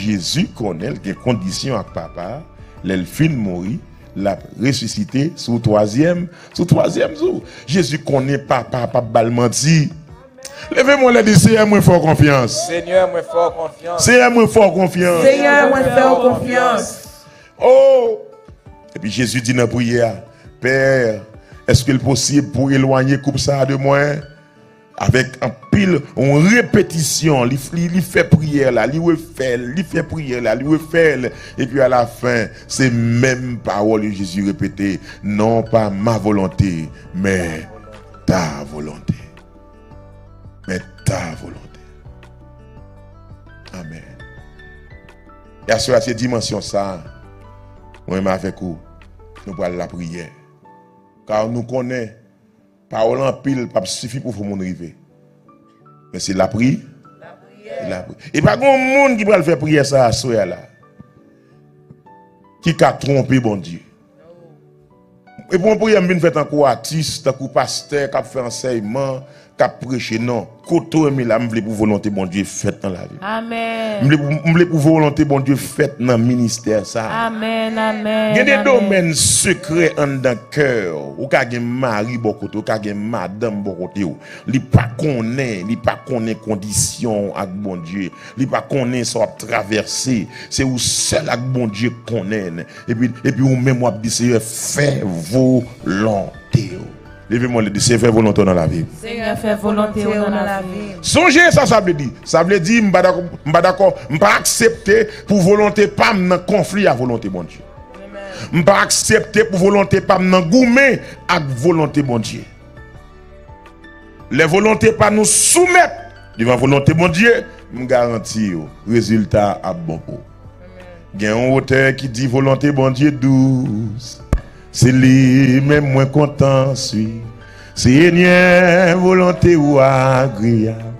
Jezi konnen l gen kondisyon ak Papa a. Lè l fin mouri, l ap resisite sou twazyèm, sou twazyèm jou. Jezi konnen Papa a p ap ba l manti. Leve men w, di, Seyè, mwen fè w konfyans. Senyè, mwen fè w konfyans. Seyè, mwen fè w konfyans. Seyè, mwen fè w konfyans. Oh! Epi Jezi di nan priyè a, Pè, èske l posib pou elwanye koup sa a de mwen? Avèk anpil, yon repetisyon, li, li, li fè priyè la, li refè l, li fè priyè la, li refè l. Epi alafen, se menm pawòl yo Jezi repete, Non pas ma volonté, mais ta volonté. Mais ta volonté. Amèn. E aswè a, se dimansyon sa a, mwen menm avèk ou, nou pral lapriyè. Ka nou konnen, pawòl anpil p ap sifi pou fè moun rive. Men se lapri-, lapriyè. E pa gen yon moun ki pral fè priyè sa a aswè a la, ki ka twonpe Bondye. E pou yon priyè m vin fè tankou atis, tankou pastè k ap fè ansèyman, k ap preche, non. Kote w ye la, m vle pou volonte Bondye fèt nan lavi m. Amèn. M vle pou, m vle pou volonte Bondye fèt nan ministè sa a. Amèn, amèn, amèn. Gen de domèn sekrè anndan kè w. Ou ka gen mari bò kote w, ou ka gen madanm bò kote w. Li pa konnen, li pa konnen kondisyon w ak Bondye. Li pa konnen sa w ap travèse. Se ou sèl ak Bondye k konnen. Epi, epi ou menm w ap di, Seyè, fè volonte w. Leve men w, di, Seyè, fè volonte w nan lavi m. Senyè, fè volonte w nan lavi m. Sonje sa sa vle di. Sa vle di, m pa dakò, m pa dakò, m pa aksepte pou volonte pa m nan konfli a volonte Bondye. M pa aksepte pou volonte pa m nan goumen ak volonte Bondye. Lè volonte pa nou soumèt devan volonte Bondye, M garanti w, rezilta a ap bon pou ou. Gen yon otè ki di, volonte Bondye dous, se li menm mwen kontan swiv. Senyè, volonte ou agreyab.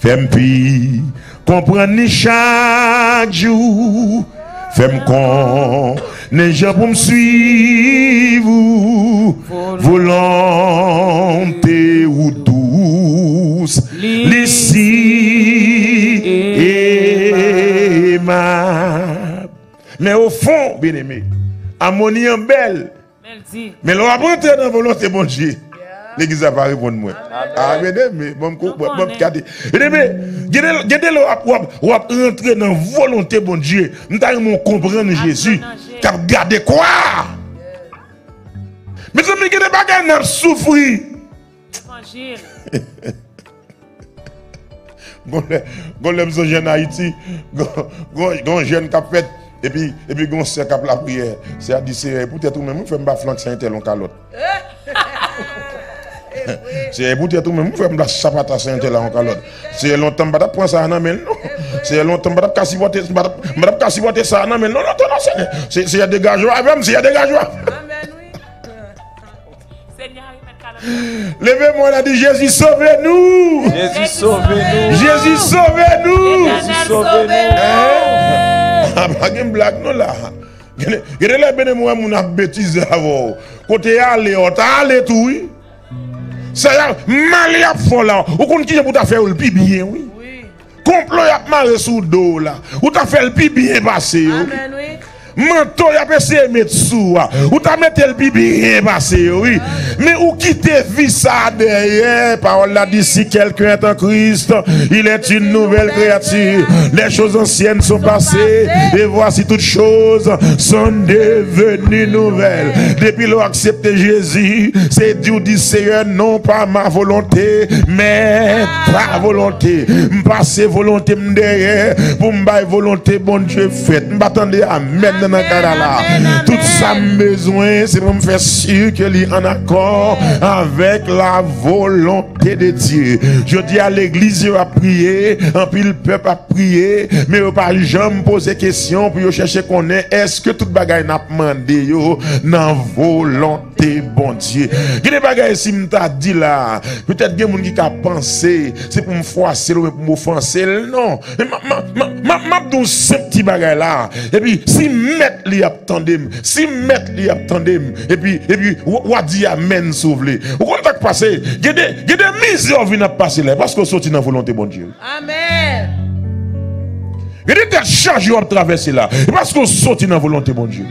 Fè m pi konprann li chak jou. Fè m konnen jan pou m swiv ou. Volonte ou dous, li si emab. Men ofon, byeneme, amoni an bèl. Men l di. Men lè w ap rantre nan volonte Bondye, legliz la pa reponn mwen. Amen. Ah, byeneme, bon, m kou-, bon, bon, gade. Byeneme, gen de, gen de lè w ap, w ap, w ap rantre nan volonte Bondye. M ta renmen w konprann Jezi k ap gade kwa. Mezanmi, gen de bagay n ap soufri. Levanjil. Gon lè, gon lè m sonje ann Ayiti, gon, gon, gon jèn k ap fèt, epi, epi gon sè k ap lapriyè. Sè a di, Seyè, e poutèt ou menm, wi, fè m pa flank sè entèl yon kalòt. Seyè, e poutèt ou menm, wi, fè m pa sapata sè entèl la yon kalòt. Seyè, lontan m pa t ap pran sa a nan men l, non. Seyè, lontan m pa t ap ka sipòte, m pa t ap, m pa t ap ka sipòte sa a nan men l, non, lontan, non, Seyè. Se-, Seyè, degaje w avè m, Seyè, degaje w avè m. Amèn, wi. Leve men w la, di, Jezi, sove nou. Jezi, sove nou. Jezi, sove nou. Jezi, sove nou. Hein? Ah, pa gen blag non la. Gen de, gen de lè, byeneme, w wè moun ap betize avè w. Kote y ale, w ta ale tou, wi. Sa y a, mal y ap fè w la, ou konn kijan pou w ta fè yo l pi byen, wi. Konplo y ap mare sou do w la, ou ta fè l pi byen pase yo, wi. Amèn, wi. Manto y ap eseye met sou w a, ou ta mete l pi byen pase yo, wi. Men ou kite vi sa a dèyè. Pawòl la di, si quelqu'un est en Christ, il est une nouvelle créature. Les choses anciennes sont passées, et voici toutes choses sont devenues nouvelles. Depi lè w aksepte Jezi, se di w di, Seyè, non pa ma volonté, mais ta volonté. M pase volonte m dèyè pou m bay volonte Bondye fèt. M pa tande amèn nan, nan kay la. Tout sa m bezwen, se pou m fè si ke li an akò avèk la volonte de Dye. Jodi a, legliz yo ap priye, anpil pèp ap priye, men yo pa janm poze kesyon pou yo chèche konnen èske tout bagay n ap mande yo nan volonte Bondye. Gen de bagay, si m ta di la, petèt gen moun ki ka panse se pou m fwase l oubyen pou m ofanse l. Non. M, m, m, m, m ap di w senp ti bagay la. Epi, si mèt li ap tande m, si mèt li ap tande m, epi, epi, w, w a di amèn si w vle. Ou konn sa k pase? Gen de, gen de mizè w vin ap pase la, e paske w soti nan volonte Bondye. Amèn. Gen de tèt chaje w ap travèse la, e paske w soti nan volonte Bondye.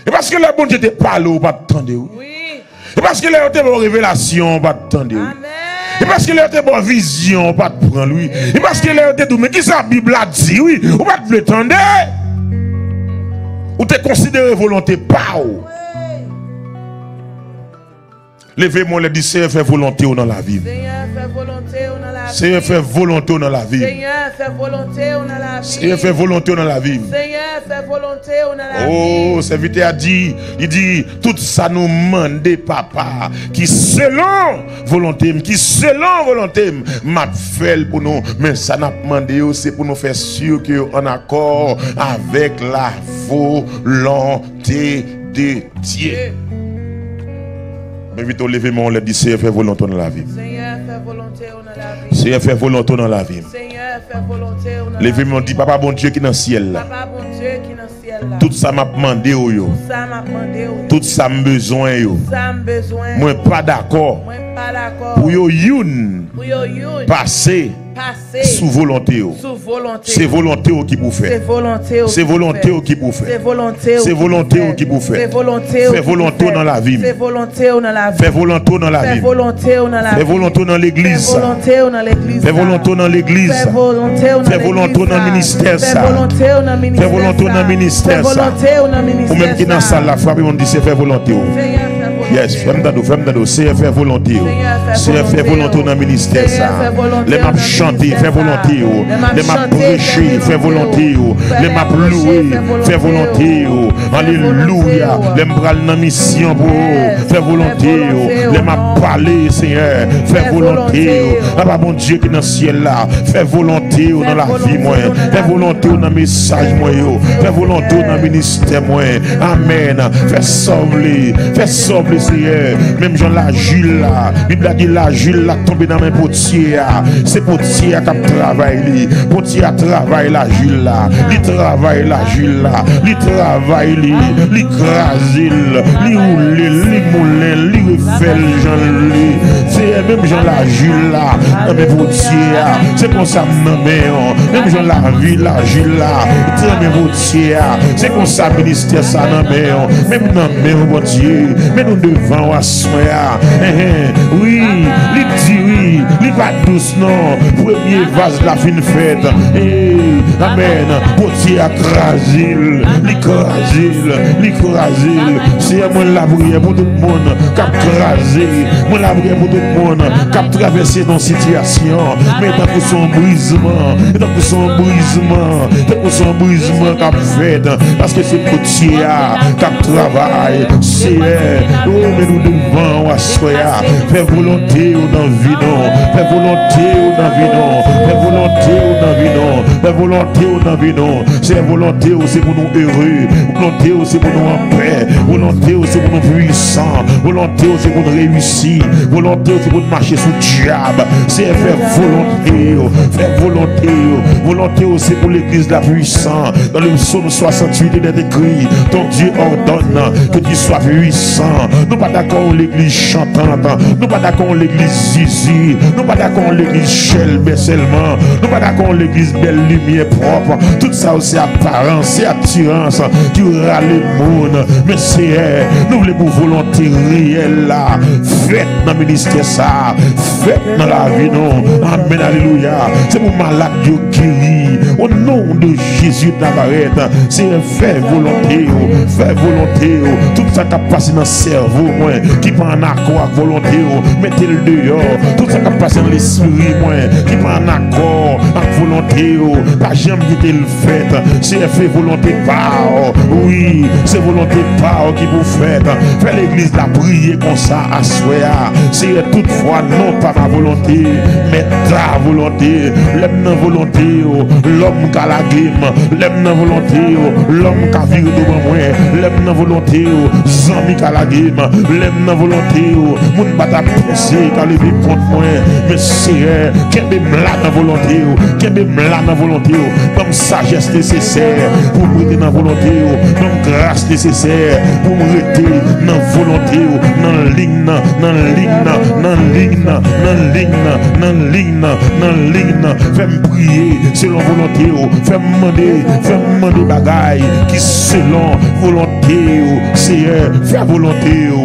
E paske lè Bondye te pale w, ou pa t tande, wi. Wi. E paske lè yo te ba w revelasyon, ou pa t tande, wi. Amèn. E paske lè yo te ba w vizyon, ou pa t pran l, wi. E paske lè yo te di w, men kisa Bib la di, wi, ou pa t vle tande. Ou te konsidere volonte pa w. Wi. Leve men w lè, di, Seyè, fè volonte w nan lavi m. Seyè, fè volonte w nan lavi m. Seyè, fè volonte w nan lavi m. Seyè, fè volonte w nan lavi m. Seyè, fè volonte w nan lavi m. Seyè, fè volonte w nan lavi m. Oh, sèvitè a di, li di, tout sa nou mande, Papa, ki selon volonte m, ki selon volonte m, m ap fè l pou nou. Men sa n ap mande yo, se pou nou fè si ke yo an akò avèk la volonte de Dye. M envite w leve men w lè, di, Seyè, fè volonte w nan lavi m. Seyè, fè volonte w nan lavi m. Seyè, fè volonte w nan lavi m. Seyè, fè volonte w nan lavi m. Leve men w, di, Papa Bondye ki nan syèl la. Papa Bondye ki nan syèl la. Tout sa m ap mande w yo. Tout sa m ap mande w yo. Tout sa m bezwen yo. Sa m bezwen yo. Mwen pa dakò. Mwen pa dakò. Pou yo youn. Pou yo youn. Pase. Pase. Sou volonte w. Sou volonte w. Se volonte w ki pou fè. Se volonte w ki pou fè. Se volonte w ki pou fè. Se volonte w ki pou fè. Se volonte w ki pou fè. Se volonte w ki pou fè. Fè volonte w nan lavi m. Fè volonte w nan lavi m. Fè volonte w nan lavi m. Fè volonte w nan lavi m. Fè volonte w nan legliz sa. Fè volonte w nan legliz sa. Fè volonte w nan legliz sa. Fè volonte w nan legliz sa. Fè volonte w nan ministè sa. Fè volonte w nan ministè sa. Fè volonte w nan ministè sa. Ou menm ki nan sal la, frape moun, di, se fè volonte w. Seyè, fè volonte w. Yes, fè m tande w, fè m tande w. Seyè, fè volonte w. Seyè, fè volonte w nan ministè sa. Lè m ap chante, fè volonte w. Lè m ap preche, fè volonte w. Lè m ap louwe, fè volonte w. Alelouya. Lè m pral nan misyon pou ou, fè volonte w. Lè m ap pale, Seyè, fè volonte w. Papa Bondye ki nan syèl la, fè volonte w nan lavi mwen. Fè volonte w nan mesaj mwen yo. Fè volonte w nan ministè mwen. Amèn. Fè sa w vle. Fè sa w vle, Seyè. Menm jan lajil la. Bib la di lajil la tonbe nan men potye a. Se potye a k ap travay li. Potye a travay lajil la. Li travay lajil la. Li travay li. Li kraze l. Li woule l. Li moulen l. Li refè l jan l vle. Seyè, menm jan lajil la nan men potye a. Se konsa m nan men w. Menm jan lavi lajil la te nan men potye a. Se konsa ministè sa nan men w. Menm nan men w, Bondye. Men nou devan w aswè a. Enhen. Wi, li di wi. Li pa dous non. Premye vaz la fin fèt. Ey, amèn. Potye a kraze l. Li kraze l. Li kraze l. Seyè, mwen lapriyè pou tout moun k ap kraze. Mwen lapriyè pou tout moun k ap travèse nan sitiyasyon. Men tankou se yon brizman. Tankou se yon brizman. Tankou se yon brizman k ap fèt. Paske se potye a k ap travay. Seyè, o, men nou devan w aswè a. Fè volonte w nan vi nou. Fè volonte w nan vi nou. Fè volonte w nan vi nou. Fè volonte w nan vi nou. Seyè, volonte w se pou nou ere. Volonte w se pou nou anpè. Volonte w se pou nou pwisan. Volonte w se pou nou reyisi. Volonte w se pou nou mache sou dyab. Seyè, fè volonte w. Fè volonte w. Volonte w se pou legliz la pwisan. Dans le psaume soixante-huit, il est écrit, ton Dieu ordonne que tu sois puissant. Nou pa dakò yon legliz chantant. Nou pa dakò yon legliz zizi. Nou pa dakò yon legliz chèlbè sèlman. Nou pa dakò yon legliz bèl limyè pwòp. Tout sa yo se aparans, se atirans ki rale moun. Men Seyè, nou vle pou volonte reyèl la fèt nan ministè sa a, fèt nan lavi nou. Amèn, alelouya. Se pou malad yo geri. O non de Jezi de Nazarèt, Seyè, fè volonte w, fè volonte w. Tout sa k ap pase nan sèvo mwen ki pa ann akò ak volonte w, mete l deyò. Tout sa k ap pase nan lespri mwen ki pa ann akò ak volonte w, pa janm kite l fèt. Seyè, fè volonte pa w. Wi, se volonte pa w ki pou fèt. Fè legliz la priye konsa aswè a. Seyè, toutfwa, non pa ma volonté, mais ta volonté. Lè m nan volonte w, lòm ka lage m. Lè m nan volonte w, lòm ka vire do ban mwen. Lè m nan volonte w, zanmi ka lage m. Lè m nan volonte w, moun pa ta panse ka leve kont mwen. Men Seyè, kenbe m la nan volonte w. Kenbe m la nan volonte w. Ban m sajès nesesè pou m rete nan volonte w. Ban m gras nesesè pou m rete nan volonte w, nan liy nan, nan liy nan, nan liy nan, nan liy nan, nan liy nan, nan liy nan. Fè m priye selon volonte w. Fè m mande, fè m mande bagay ki selon volonte w. Seyè, fè volonte w.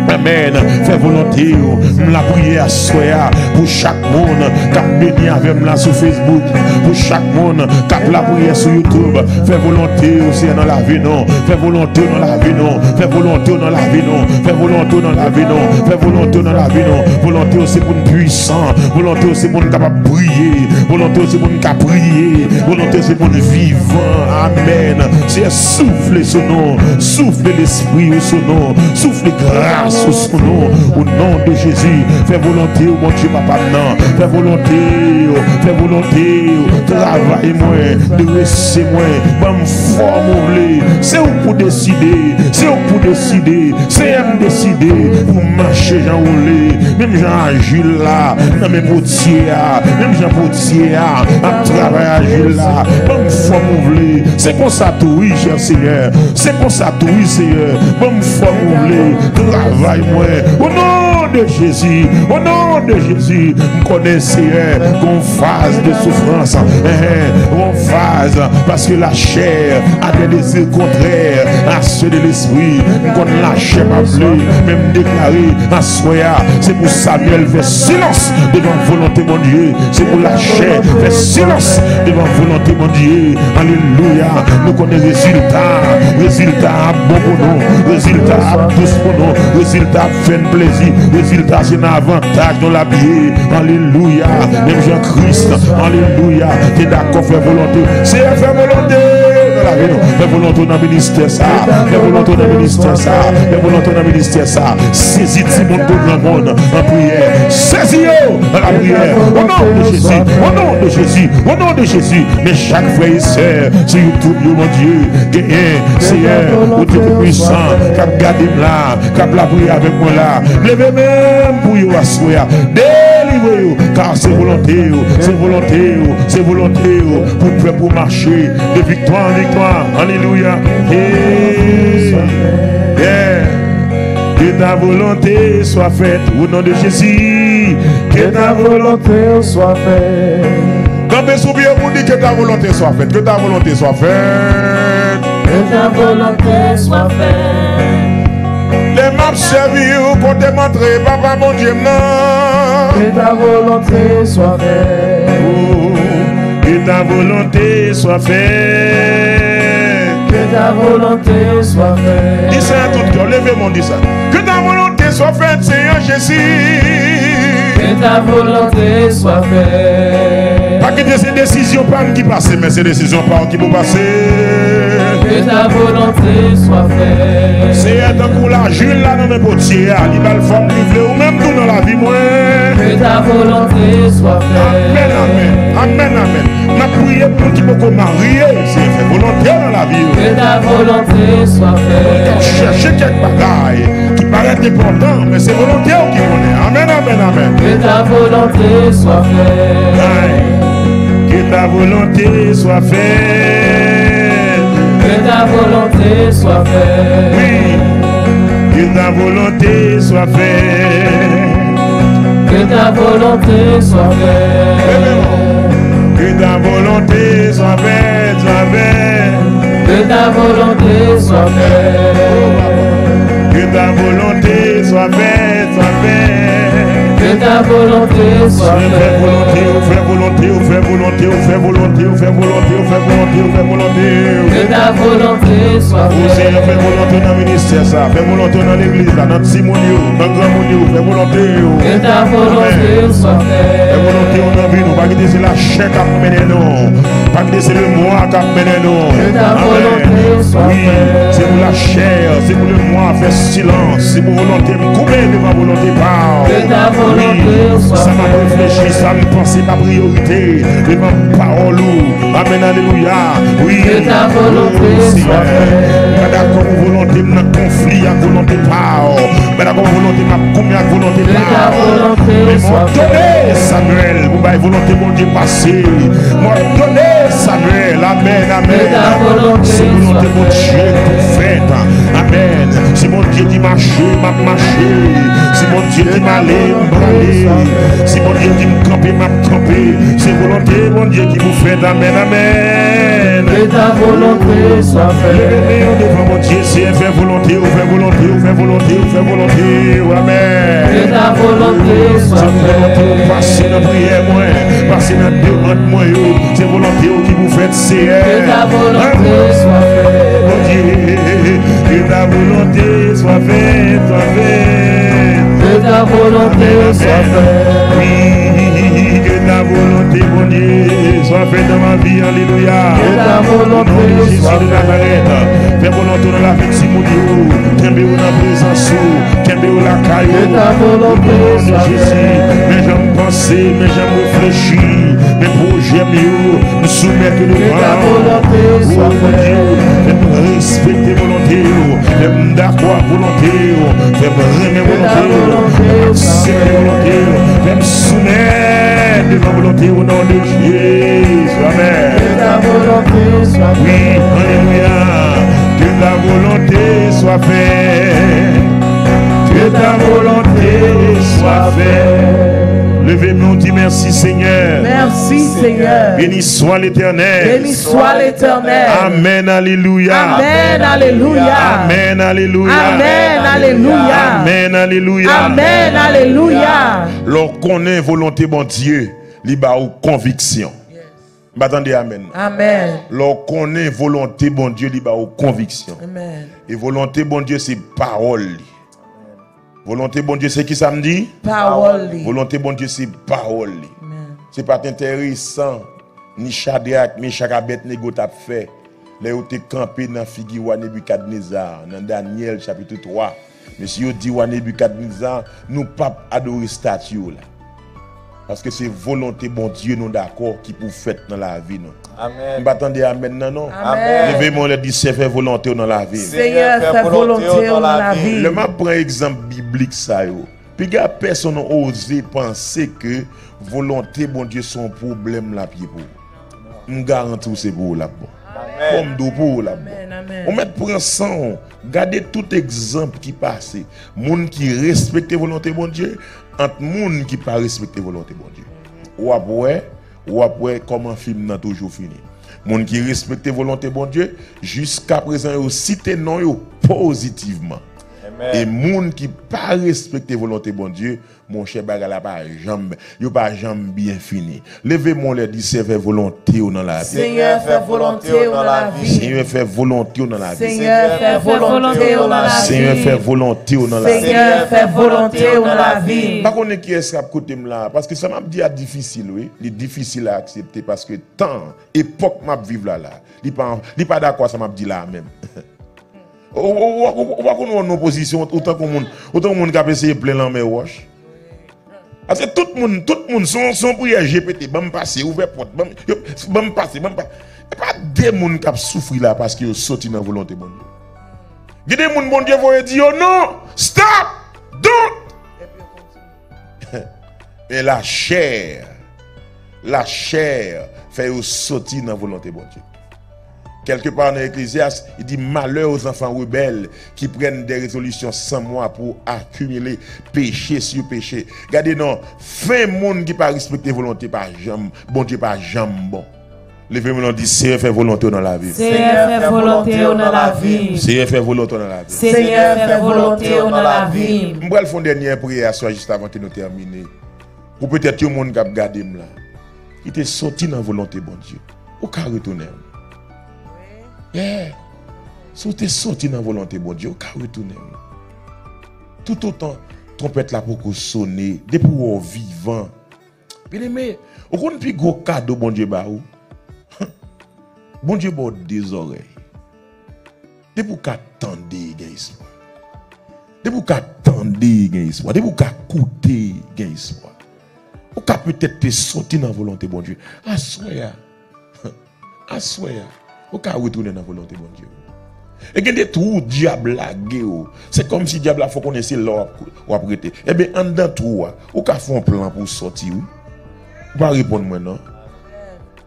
Amèn. Fè volonte w. M lapriyè aswè a pou chak moun k ap beni avè m la sou Facebook, pou chak moun k ap lapriyè sou YouTube. Fè volonte w, Seyè, nan lavi nou. Fè volonte w nan lavi nou. Fè volonte w nan lavi nou. Fè volonte w nan lavi nou. Fè volonte w nan lavi nou. Volonte w se pou n pwisan. Volonte w se pou n kapab briye. Volonte w se pou n ka priye. Volonte w se pou n vivan. Amèn. Seyè, soufle sou nou. Soufle Lespri w sou nou. Soufle gras ou sou nou. O non de Jezi, fè volonte w, Bondye Papa m nan. Fè volonte w, fè volonte w. Travay mwen, drese mwen, ban m fòm ou vle. Se ou k pou deside, se ou k pou deside. Seyè, m deside pou m mache jan ou vle. Menm jan ajil la nan men potye a, menm jan potye a ap travay ajil la. Ban m fòm ou vle. Se konsa tou wi, chè Seyè. Se konsa tou wi, Seyè. Ban m fòm ou vle. Travay mwen. O non de Jezi, o non de Jezi, m konnen, Seyè, gon faz de soufrans, en, gon faz, paske lachè a de dezi kontrè a se de lespri. M konn lachè pa vle, men m deklare aswè a, se pou Samyèl fè silans devan volonte Bondye. Se pou lachè fè silans devan volonte Bondye. Alelouya. Nou konnen rezilta, rezilta ap bon pou nou. Rezilta ap dous pou nou. Rezilta ap fè n plezi. Rezilta se nan avantaj nou l ap ye. Alelouya. Menm jan Kris, alelouya, te dakò fè volonte. Seyè, fè volonte w nan lavi nou. Fè volonte w nan ministè sa. Fè volonte w nan ministè sa. Fè volonte w nan ministè sa. Sezi timoun pou granmoun nan priyè. Sezi yo nan lapriyè. O non de Jezi. O non de Jezi. O non de Jezi. Men chak frè e sè sou YouTube yo, Bondye, genyen, Seyè, ou Dye Toupwisan, k ap gade m la, k ap lapriyè avèk mwen la. Leve men pou yo aswè a. Delivre yo, ka se volonte w, se volonte w, se volonte w pou pèp ou mache de viktwa an viktwa. Alelouya. Hey. Yeah. Que ta volonté soit faite, au nom de Jésus. Que ta volonté soit faite. Kanpe sou pye w pou di, que ta volonté soit faite, que ta volonté soit faite. Que ta volonté soit faite. Lè m ap sèvi w, kote m antre, Papa Bondye m nan. Que ta volonté soit faite. Oh, que ta volonté soit faite. Que ta volonté soit faite. Di sa a tout kè w, leve men w, di sa. Que ta volonté soit faite, Seigneur Jésus. Que ta volonté soit faite. Pa kite se desizyon pa m ki pase, men se desizyon pa w ki pou pase. Que ta volonté soit faite. Seyè, tankou lajil la nan men potye a, li ba l fòm li vle, ou menm tou nan lavi mwen. Que ta volonté soit faite. Amèn, amèn. Amèn, amèn. N ap priye pou moun ki poko marye. Seyè, fè volonte w nan lavi yo. Que ta volonté soit faite. Moun k ap chèche kèk bagay ki parèt enpòtan, men se volonte w ki konnen. Amèn, amèn, amèn. Que ta volonté soit faite. Ay. Que ta volonté soit faite. Que ta volonté soit faite. Oui. Que ta volonté soit faite. Que ta volonté soit faite. Que ta volonté soit faite, soit faite. Que ta volonté soit faite. Que ta volonté soit faite, soit faite. Que ta volonté soit faite. Fè volonte w, fè volonte w, fè volonte w, fè volonte w, fè volonte w, fè volonte w, fè volonte w. Que ta volonté soit faite. O Seyè, fè volonte w nan ministè sa, fè volonte w nan legliz la, nan timoun yo, nan granmoun yo, fè volonte w. Que ta volonté soit faite. Fè volonte w nan vi nou, pa kite se lachè k ap mennen nou. Pa kite se lemwa k ap mennen nou. Que ta volonté soit faite. Wi, se pou lachè, se pou lemwa fè silans, se pou volonte m koupe devan volonte pa w. Que ta volonté soit faite. Wi, sa m ap reflechi, sa m panse pa priyorite devan pawòl ou. Amèn, alelouya. Wi, o Seyè, m pa dakò pou volonte m nan konfli ak volonte pa w. M pa dakò pou volonte m ap goumen ak volonte pa w. Men m òdone Samyèl pou bay volonte Bondye pase. M òdone Samyèl, amèn, amèn. Se volonte Bondye pou fèt. Amèn. Si Bondye di mache, m ap mache. Si Bondye di m ale, m prale. Si Bondye di m kanpe, m ap kanpe. Se volonte Bondye ki pou fèt. Amèn, amèn. Que ta volonté soit faite. Leve men yo devan Bondye, Seyè, fè volonte w, fè volonte w, fè volonte w, fè volonte w. Amèn. Que ta volonté soit faite. Se volonte w pase nan priyè mwen, pase nan demann mwen yo. Se volonte w ki pou fèt, Seyè. Que ta volonté soit faite. Bondye, que ta volonté soit faite, soit faite. Que ta volonté soit faite. Wi, que ta volonté, Bondye, soit faite dans ma vie. Alelouya. Que ta volonté soit faite. O non de Jezi de Nazarèt, fè volonte w nan lavi timoun yo. Kenbe yo nan prezans ou. Kenbe yo lakay ou. Que ta volonté soit faite. O non de Jezi, men jan m panse, men jan m reflechi, men pwojè m yo, m soumèt yo devan ou, Bondye. Fè m respekte volonte w. Fè m dakò ak volonte w. Fè m renmen volonte w. Fè m aksepte volonte w. Fè m soumèt devan volonte w, o non de Jezi. Amèn. Wi, alelouya. Que ta volonté soit faite. Que ta volonté Leve men w, di: Mèsi, Senyè. Merci, Seigneur. Béni soit l'Éternel. Béni soit l'Éternel. Amen, alelouya. Amen, alelouya. Amen, alelouya. Amen, alelouya. Amen, alelouya. Amen, alelouya. Lè w konnen volonte Bondye, li ba ou konviksyon. M pa tande amen. Amen. Lè w konnen volonte Bondye, li ba ou konviksyon. Amen. E volonte Bondye, se pawòl li. Volonte Bondye, se ki sa m di? Pawòl li. Volonte Bondye, se pawòl li. Amen. Se pa t enteresan ni Chadrak, Mechak, Abèdnego t ap fè lè yo te kanpe nan figi wa Nebikadneza, nan Danyèl chapit twa. Mesye yo di wa Nebikadneza, nou p ap adore estati yo la. Paske se volonte Bondye nou dakò ki pou fèt nan lavi nou. Amen. M pa tande amen nan non. Amen. Leve men w lè, di: Senyè, fè volonte w nan lavi m. Senyè, fè volonte w nan lavi m. Lè m ap pran egzanp biblik sa yo, piga pèsonn oze panse ke volonte Bondye se yon pwoblèm l ap ye pou ou. M garanti w se pou ou l ap bon. Amen. Bon, m di w pou ou l ap bon. Amen, amen. Ou mèt pran san w. Gade tout egzanp ki pase. Moun ki respekte volonte Bondye, ant moun ki pa respekte volonte Bondye. W ap wè, w ap wè kòman fim nan toujou fini. Moun ki respekte volonte Bondye, jiskaprezan yo site non yo pozitivman. Amen. E moun ki pa respekte volonte Bondye, monchè, bagay la pa janm, yo pa janm byen fini. Leve men w lè, di: Senyè, fè volonte w nan lavi m. Senyè, fè volonte w nan lavi m. Senyè, fè volonte w nan lavi m. Senyè, fè volonte w nan lavi m. Senyè, fè volonte w nan lavi m. Senyè, fè volonte w nan lavi m. M pa konnen kiyès k ap koute m la, paske sa m ap di a difisil, wi. Li difisil a aksepte, paske tan, epòk m ap viv la, la, li pa, li pa dakò a sa m ap di la a menm. Ou, ou, ou, ou, ou pa konn wè w nan pozisyon, ou tankou moun, ou tankou moun k ap eseye plen lanmè wòch. Paske tout moun, tout moun, se yon, se yon priyè G P T, ban m pase, ouvè pòt, ban m, yo, ban m pase, ban m pa-, e pa de moun k ap soufri la paske yo soti nan volonte Bondye. Gen de moun Bondye voye di yo, "Non, stop, don't." Men lachè, lachè fè yo soti nan volonte Bondye. Kèlke pa nan Eklezyas, li di: "Malheur aux enfants rebelles qui prennent des résolutions sans moi pour accumuler péché sur péché." Gade non, fen moun ki pa respekte volonte pa janm, Bondye pa janm bon. Leve men w, di: "Senyè, fè volonte w nan lavi m." Senyè, fè volonte w nan lavi m. Senyè, fè volonte w nan lavi m. Senyè, fè volonte w nan lavi m. M pral fè yon dènye priyè aswè a, jis avan ke nou tèmine. Pou petèt yon moun k ap gade m la, ki te soti nan volonte Bondye, ou ka retounen. Yeah. Si w te soti nan volonte Bondye, ou ka retounen. Toutotan twonpèt la poko sone, depi w wè w vivan, byeneme, ou konn pi gwo kado Bondye ba ou? Bondye ba w de zòrèy. Depi w ka tande, gen espwa. Depi w ka tande, gen espwa. Depi w ka koute, gen espwa. Ou ka petèt te soti nan volonte Bondye. Aswè a, aswè a, ou ka retounen nan volonte Bondye. E gen de twou dyab lage w. Se kòmsi dyab la fè w konnen se la w ap, w ap rete. Ebyen, anndan twou a, ou ka fè yon plan pou w sòti, wi. Ou pa reponn mwen, non.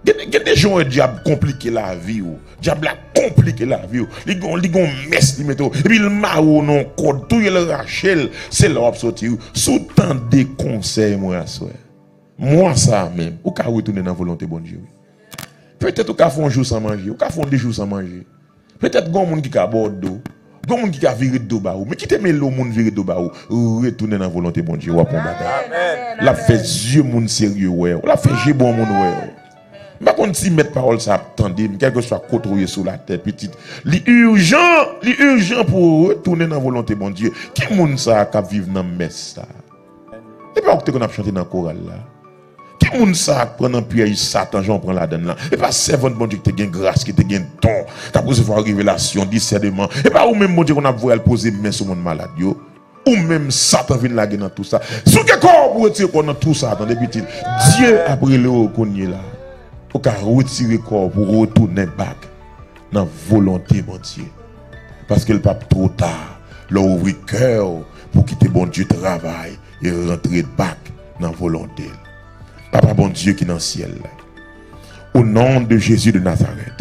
Gen, gen de jan w wè dyab konplike lavi w. Dyab la konplike lavi w. Li gon, li gon mès li mete w. Epi l mare w nan yon kòd, touye l, rache l. Se la w ap sòti, wi. Si w tande konsèy mwen aswè, mwa sa a menm, ou ka retounen nan volonte Bondye, wi. Petèt ou ka fè yon jou san manje, ou ka fè yon de jou san manje. Petèt gen yon moun ki ka ba w do, gen yon moun ki ka vire do ba ou. Men kite men lo moun vire do ba ou. Retounen nan volonte Bondye, w ap wè yon bagay. Amen. L ap fè zye moun serye wè w. L ap fè je bon moun wè w. M pa konn si mèt pawòl sa ap tande m, kèlkeswa kote w ye sou latè, pitit. Li ijan, li ijan pou w retounen nan volonte Bondye. Ki moun sa a k ap viv nan mès sa a? E pa ou ki te konn ap chante nan koral la? Ki moun sa a k pran nan pyèj Satan, jan w pran ladann lan? E pa sèvant Bondye ki te gen gras, ki te gen don, k ap resevwa revelasyon, disèneman? E pa ou menm Bondye konn ap voye al poze men sou moun malad yo? Ou menm Satan vin lage nan tou sa. Si w gen kò w pou retire kò w nan tou sa, tande pitit, Dye ap rele w kounye la. Ou ka retire kò w pou w retounen back nan volonte Bondye. Paske l p ap twò ta lè w ouvri kè w pou kite Bondye travay e rantre back nan volonte l. Papa Bondye ki nan syèl la, o non de Jezi de Nazarèt,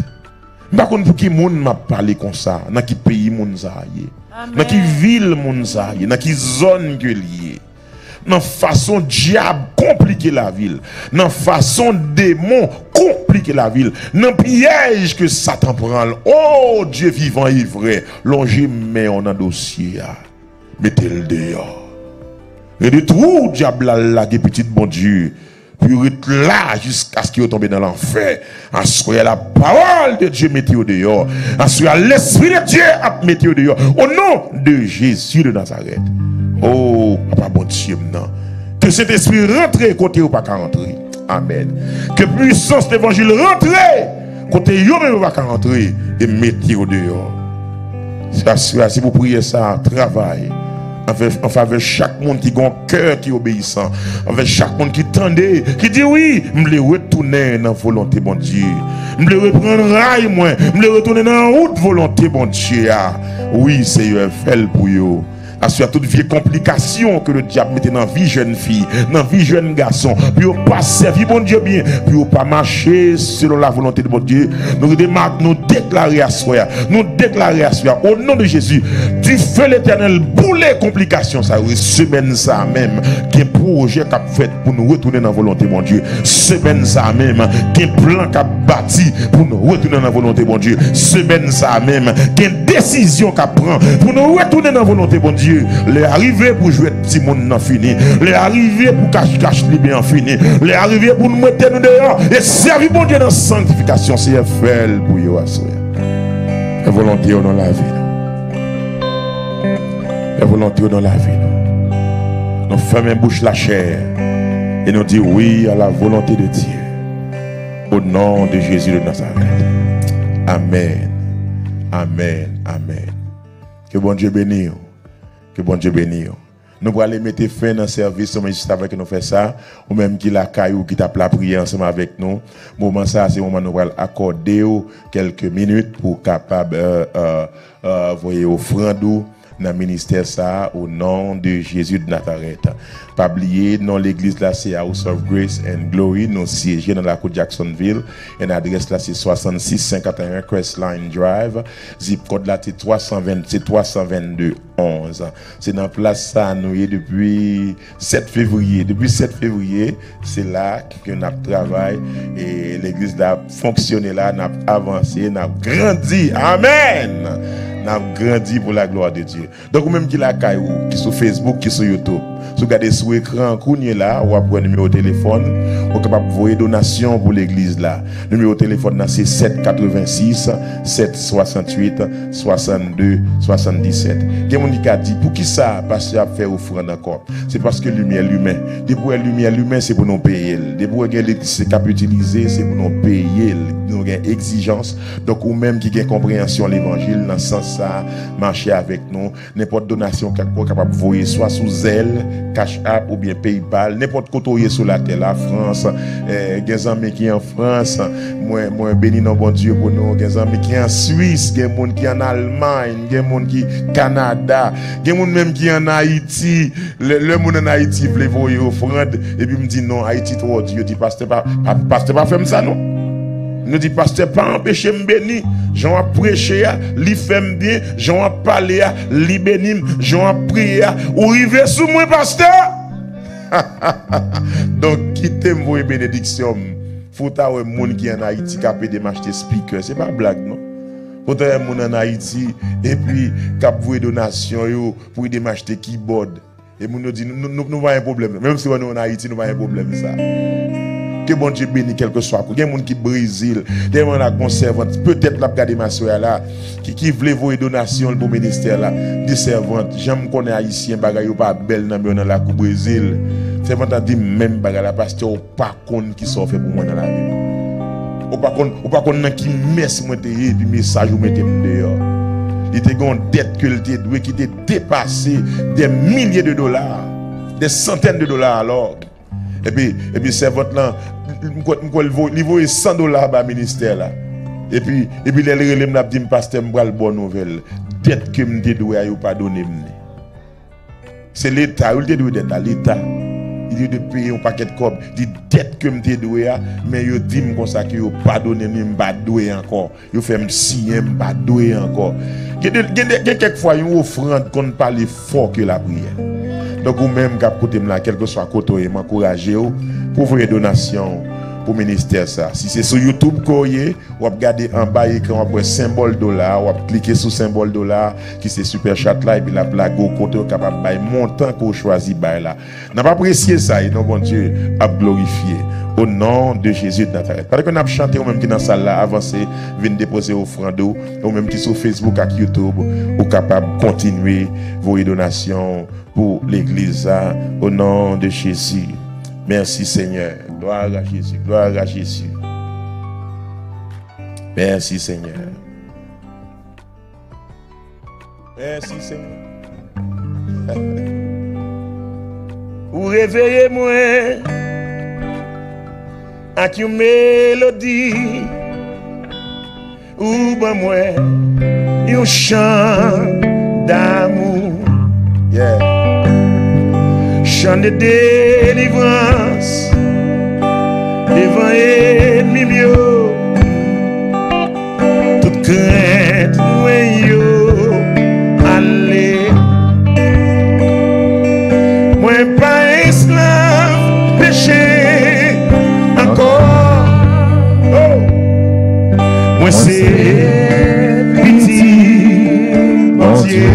m pa konn pou ki moun m ap pale konsa, nan ki peyi moun sa a ye, nan ki vil moun sa a ye, nan ki zòn ke l ye. nan fason dyab konplike lavi l, nan fason demon konplike lavi l, nan pyèj ke Satan pran l. O Dye vivan e vrè, lonje men w nan dosye a. Mete l deyò. Gen de twou dyab la lage pitit Bondye pou yo ret la jiskaske yo tonbe nan lanfè. Aswè a, lapawòl de Dye mete yo deyò. Aswè a, Lespri de Dye ap mete yo deyò. O non de Jezi de Nazarèt. O, Papa Bondye m nan. Ke Sentespri rantre kote yo pa ka rantre. Amèn. Ke pwisans levanjil rantre kote yo menm yo pa ka rantre e mete yo deyò. Aswè a, si pou priyè sa a travay anvè, an favè chak moun ki gen yon kè ki obeyisan, anvè chak moun ki tande, ki di, "Wi, m vle retounen nan volonte Bondye. M vle reprann ray mwen. M vle retounen nan wout volonte Bondye a." Wi, Seyè, fè l pou yo. Aswè a, tout vye konplikasyon ke ledyab mete nan vi jèn fi, nan vi jèn gason, pou yo pa sèvi Bondye byen, pou yo pa mache selon lavolonte de Bondye, nou demak, nou deklare aswè a, nou deklare aswè a, o non de Jezi, dife Letènèl boule konplikasyon sa yo. Semèn sa a menm, gen pwojè k ap fèt pou nou retounen nan volonte Bondye. Semèn sa a menm, gen plan k ap bati pou nou retounen nan volonte Bondye. Semèn sa a menm, gen desizyon k ap pran pou nou retounen nan volonte Bondye. Lè a rive pou jwèt timoun nan fini. Lè a rive pou kach-kach liben an fini. Lè a rive pou nou mete nou deyò e sèvi Bondye nan sanktifikasyon. Seyè, fè l pou yo aswè. Fè volonte w nan lavi nou. Fè volonte w nan lavi nou. Nou fèmen bouch lachè e nou di wi a la volonte de Dye. O non de Jezi de Nazarèt. Amèn. Amèn. Amèn. Ke Bondye beni w. Ke Bondye beni w. Nou prale mete fen nan sèvis nou, men jis avan ke nou fè sa, ou menm ki lakay ou ki t ap lapriyè ansanm avèk nou, moman sa a se moman nou pral akòde w kèlke minit pou w kapab, euh, euh, euh, voye ofrann ou nan ministè sa a, o non de Jezi de Nazarèt. Pa bliye, non legliz la se House of Grace and Glory. Nou siyeje nan lakou Jacksonville. And adrès la se swasannsis senkanteyen Crestline Drive. Zip kòd la se twa san ven, se twa san vennde onz. Se nan plas sa a nou ye depi sèt fevriye. Depi sèt fevriye, se la ke n ap travay e legliz la ap fonksyone la, n ap avanse, n ap grandi. Amèn! N ap grandi pou la glwa de Dye. Donk, ou menm ki lakay ou, ki sou Facebook, ki sou YouTube, si w gade sou ekran an kounye la, w ap wè nimewo telefòn, ou kapab voye donasyon pou legliz la. Nimewo telefòn nan se sèt katrevensis, sèt swasanntuit, swasannde, swasanndisèt. Gen moun ki ka di, "Poukisa pastè ap fè ofrann ankò?" Se paske limyè limen. Depi w wè limyè limen, se pou nou peye l. Depi w wè gen elektrisite k ap itilize, se pou nou peye l. Nou gen egzijans. Donk, ou menm ki gen konpreyansyon levanjil nan sans sa a, mache avèk nou. Nenpòt donasyon w ka, w kapab voye swa sou Zelle, Cash App oubyen PayPal. Nenpòt kote w ye sou latè, Lafrans, eh, gen zanmi ki an Frans, mwen, mwen beni non Bondye pou nou. Gen zanmi ki an Swis, gen moun ki an Almay, gen moun ki Kanada, gen moun menm ki an Ayiti. Lè, lè moun an Ayiti vle voye ofrann, epi m di, "Non, Ayiti twò di," yo di, "Pastè pa, pa, pastè pa fè m sa non." Nou di, "Pastè pa anpeche m beni. Jan w ap preche a, li fè m byen. Jan w ap pale a, li beni m. Jan w ap priye a, ou rive sou mwen, pastè." Donk, kite m voye benediksyon m. Fò w ta wè moun ki an Ayiti k ap ede m achte speaker. Se pa blag, non. Fò w ta wè moun an Ayiti, epi k ap voye donasyon yo pou ede m achte kibòd. E moun yo di, "Nou, nou, nou pa gen pwoblèm." Menm si wè nou an Ayiti, nou pa gen pwoblèm sa. Ke Bondye beni kèlkeswa kote. Gen moun ki Brezil. Dèyè mwen la, gon sèvant. Petèt l ap gade m aswè a la. Ki, ki vle voye donasyon l pou ministè la. Di sèvant, "Jan m konnen Ayisyen, bagay yo pa bèl nan men yo nan lakou Brezil." Sèvant la di m menm bagay la, "Pastè, ou pa konn kisa w fè pou mwen nan lavi m. Ou pa konn, ou pa konn nan ki mès mwen te ye, epi mesaj ou mete m deyò." Li te gen yon dèt ke l te dwe ki te depase dè milye de dola, dè santèn de dola alò. Epi, epi sèvant lan, m kwè, m kwè l vo-, li voye san dola ba ministè la. Epi, epi lè l rele m, l ap di m, "Pastè, m pral ba w nouvèl. Dèt ke m te dwe a, yo padone m li." Se Leta, yo, li te dwe dèt la, Leta. Li te dwe peye yon pakèt kòb. Li di, "Dèt ke m te dwe a, men yo di m konsa ke yo padone m li, m pa dwe ankò. Yo fè m siyen, m pa dwe ankò." Gen de, gen de, gen kèk fwa, yon ofrann konn pale fò ke lapriyè. Donk, ou menm k ap koute m la, kèlkeswa kote w ye, m ankouraje w pou voye donasyon pou ministè sa. Si se sou YouTube ke w ye, w ap gade anba ekran, w ap wè senbòl dola a, w ap klike sou senbòl dola a, ki se Super Chat la, epi l ap lage w kote w kapab bay montan ke w chwazi bay la. N ap apresye sa, e non Bondye ap glorifye. O non de Jezi de Nazarèt. Pandan ke n ap chante, ou menm ki nan sal la, avanse, vin depoze ofrann ou. Ou menm ki sou Facebook ak YouTube, ou kapab kontinye voye donasyon pou legliz la, o non de Jezi. Mèsi, Senyè. Gloire à Jésus. Gloire à Jésus. Mèsi, Senyè. Mèsi, Senyè. Ou reveye mwen ak yon melodi. Ou ban mwen yon chan damou. Yeah. Chan de delivrans devan ènmi m yo. Tout krent mwen yo ale. Mwen pa esklav peche ankò. Oh! Mwen se pitit Bondye.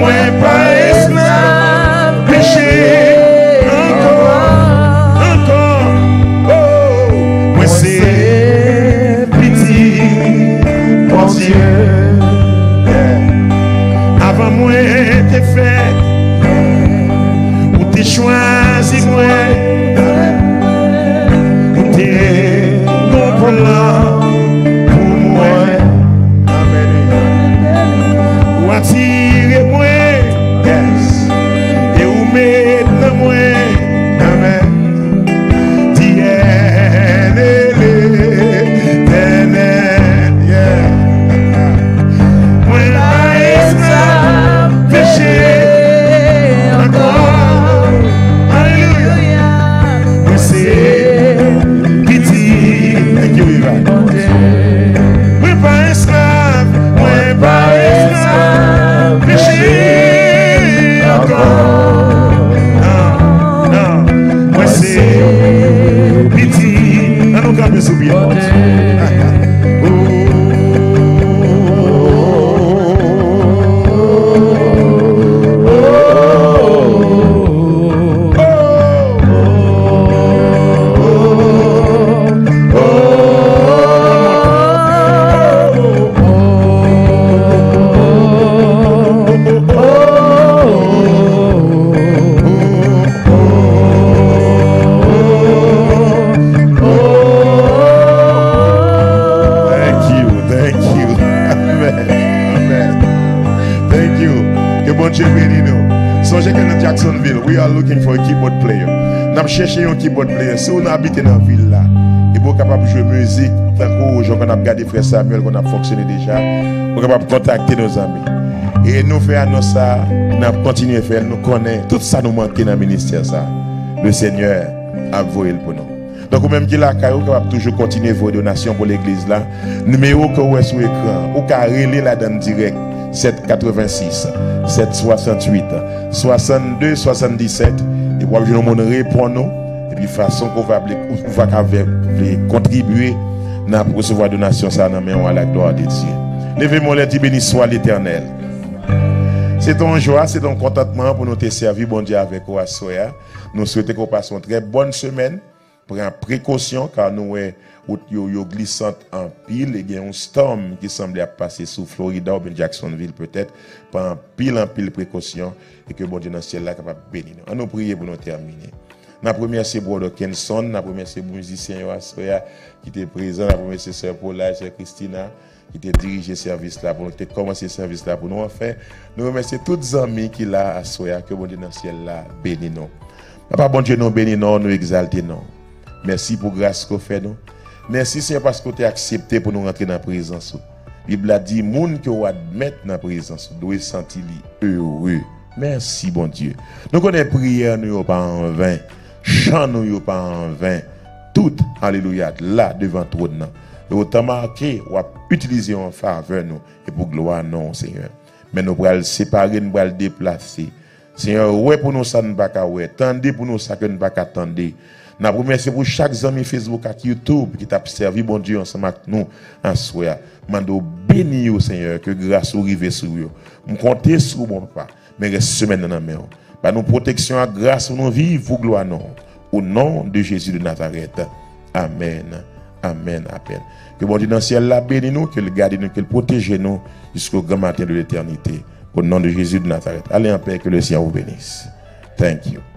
Mwen pa esklav peche ankò, ankò. Oh, mwen se pitit Bondye. Avan mwen te fèt, ou te chwazi mwen. Ou te gon plan pou mwen. Ou atire mwen. Yes. E ou met nan mwen. Amèn. D N A Letènèl. Yeah. Mwen pa esklav peche ankò. Alelouya. Mwen se pitit. Thank you, Ivan. Mwen pa esklav, mwen pa esklav peche ankò. Non, non. Mwen se pitit. Ann nou kanpe sou pye nou. Thank you, thank you. Amen, amen. Thank you. Ke Bondye beni nou. Sonje ke nan Jacksonville, we are looking for a keyboard player. N ap chèche yon keyboard player. Si w nan abite nan vil la, epi w kapab jwe mizik, tankou jan w konn ap gade frè Samuel konn ap fonksyone deja, ou kapab kontakte nou, zanmi. E nou fè anons sa, n ap kontinye fè l. Nou konnen tout sa nou manke nan ministè sa, le Senyè ap voye l pou nou. Donk, ou menm ki lakay ou, kapab toujou kontinye voye donasyon pou legliz la. Nimewo ke w wè sou ekran, ou ka rele ladan l dirèk, sèt katrevensis, sèt swasanntuit, swasannde, swasanndisèt, epi w ap jwenn yon moun reponn ou, epi fason ke w va vle, ou va ka vle, vle kontribye, n ap resevwa donasyon sa nan men w a la glwa de Dye. Leve men w lè, di, Beni swa Letènèl. Se te yon jwa, se te yon kontantman pou nou te sèvi Bondye avèk ou aswè a. Nou swete ke w pase yon trè bòn semèn. Pran prekosyon, ka nou wè wout yo, yo glisant anpil, e gen yon stòm ki sanble ap pase sou Florida oubyen Jacksonville petèt. Pran anpil, anpil prekosyon, e ke Bondye nan syèl la kapab beni nou. Ann nou priye pou nou tèmine. N ap remèsye Brother Kenson, n ap remèsye mizisyen yo aswè a ki te prezan, n ap remèsye Sè Paula, Sè Christina, ki te dirije sèvis la pou nou, ki te kòmanse sèvis la pou nou. Anfen, nou remèsye tout zanmi ki la aswè a, ke Bondye nan syèl la beni nou. Papa Bondye, nou beni non w, nou egzalte non w. Mèsi pou gras ke w fè nou. Mèsi, Senyè, paske w te aksepte pou nou rantre nan prezans ou. Bib la di, moun ke w admèt nan prezans ou dwe santi li ere. Mèsi, Bondye. Nou konnen priyè nou yo pa anven, chan nou yo pa anven. Tout, alelouya, la devan twòn nan. E otan make, w ap itilize yo an favè nou e pou glwa non w, Senyè. Men nou pral separe, nou pral deplase. Senyè, wè pou nou sa nou pa ka wè, tande pou nou sa ke nou pa ka tande. N ap remèsye pou chak zanmi Facebook ak YouTube ki t ap sèvi Bondye ansanm ak nou aswè a. Mande w beni yo, Senyè, ke gras ou rive sou yo. M konte sou ou, bon Papa, men rès semèn nan nan men w. Ba nou pwoteksyon ak gras pou nou viv pou glwa non w. O non de Jezi de Nazarèt. Amèn. Amèn. Amèn. Ke Bondye nan syèl la beni nou, ke l gade nou, ke l pwoteje nou jisko gran maten de letènite. O non de Jezi de Nazarèt. Allez en paix, que le Seigneur vous bénisse. Thank you.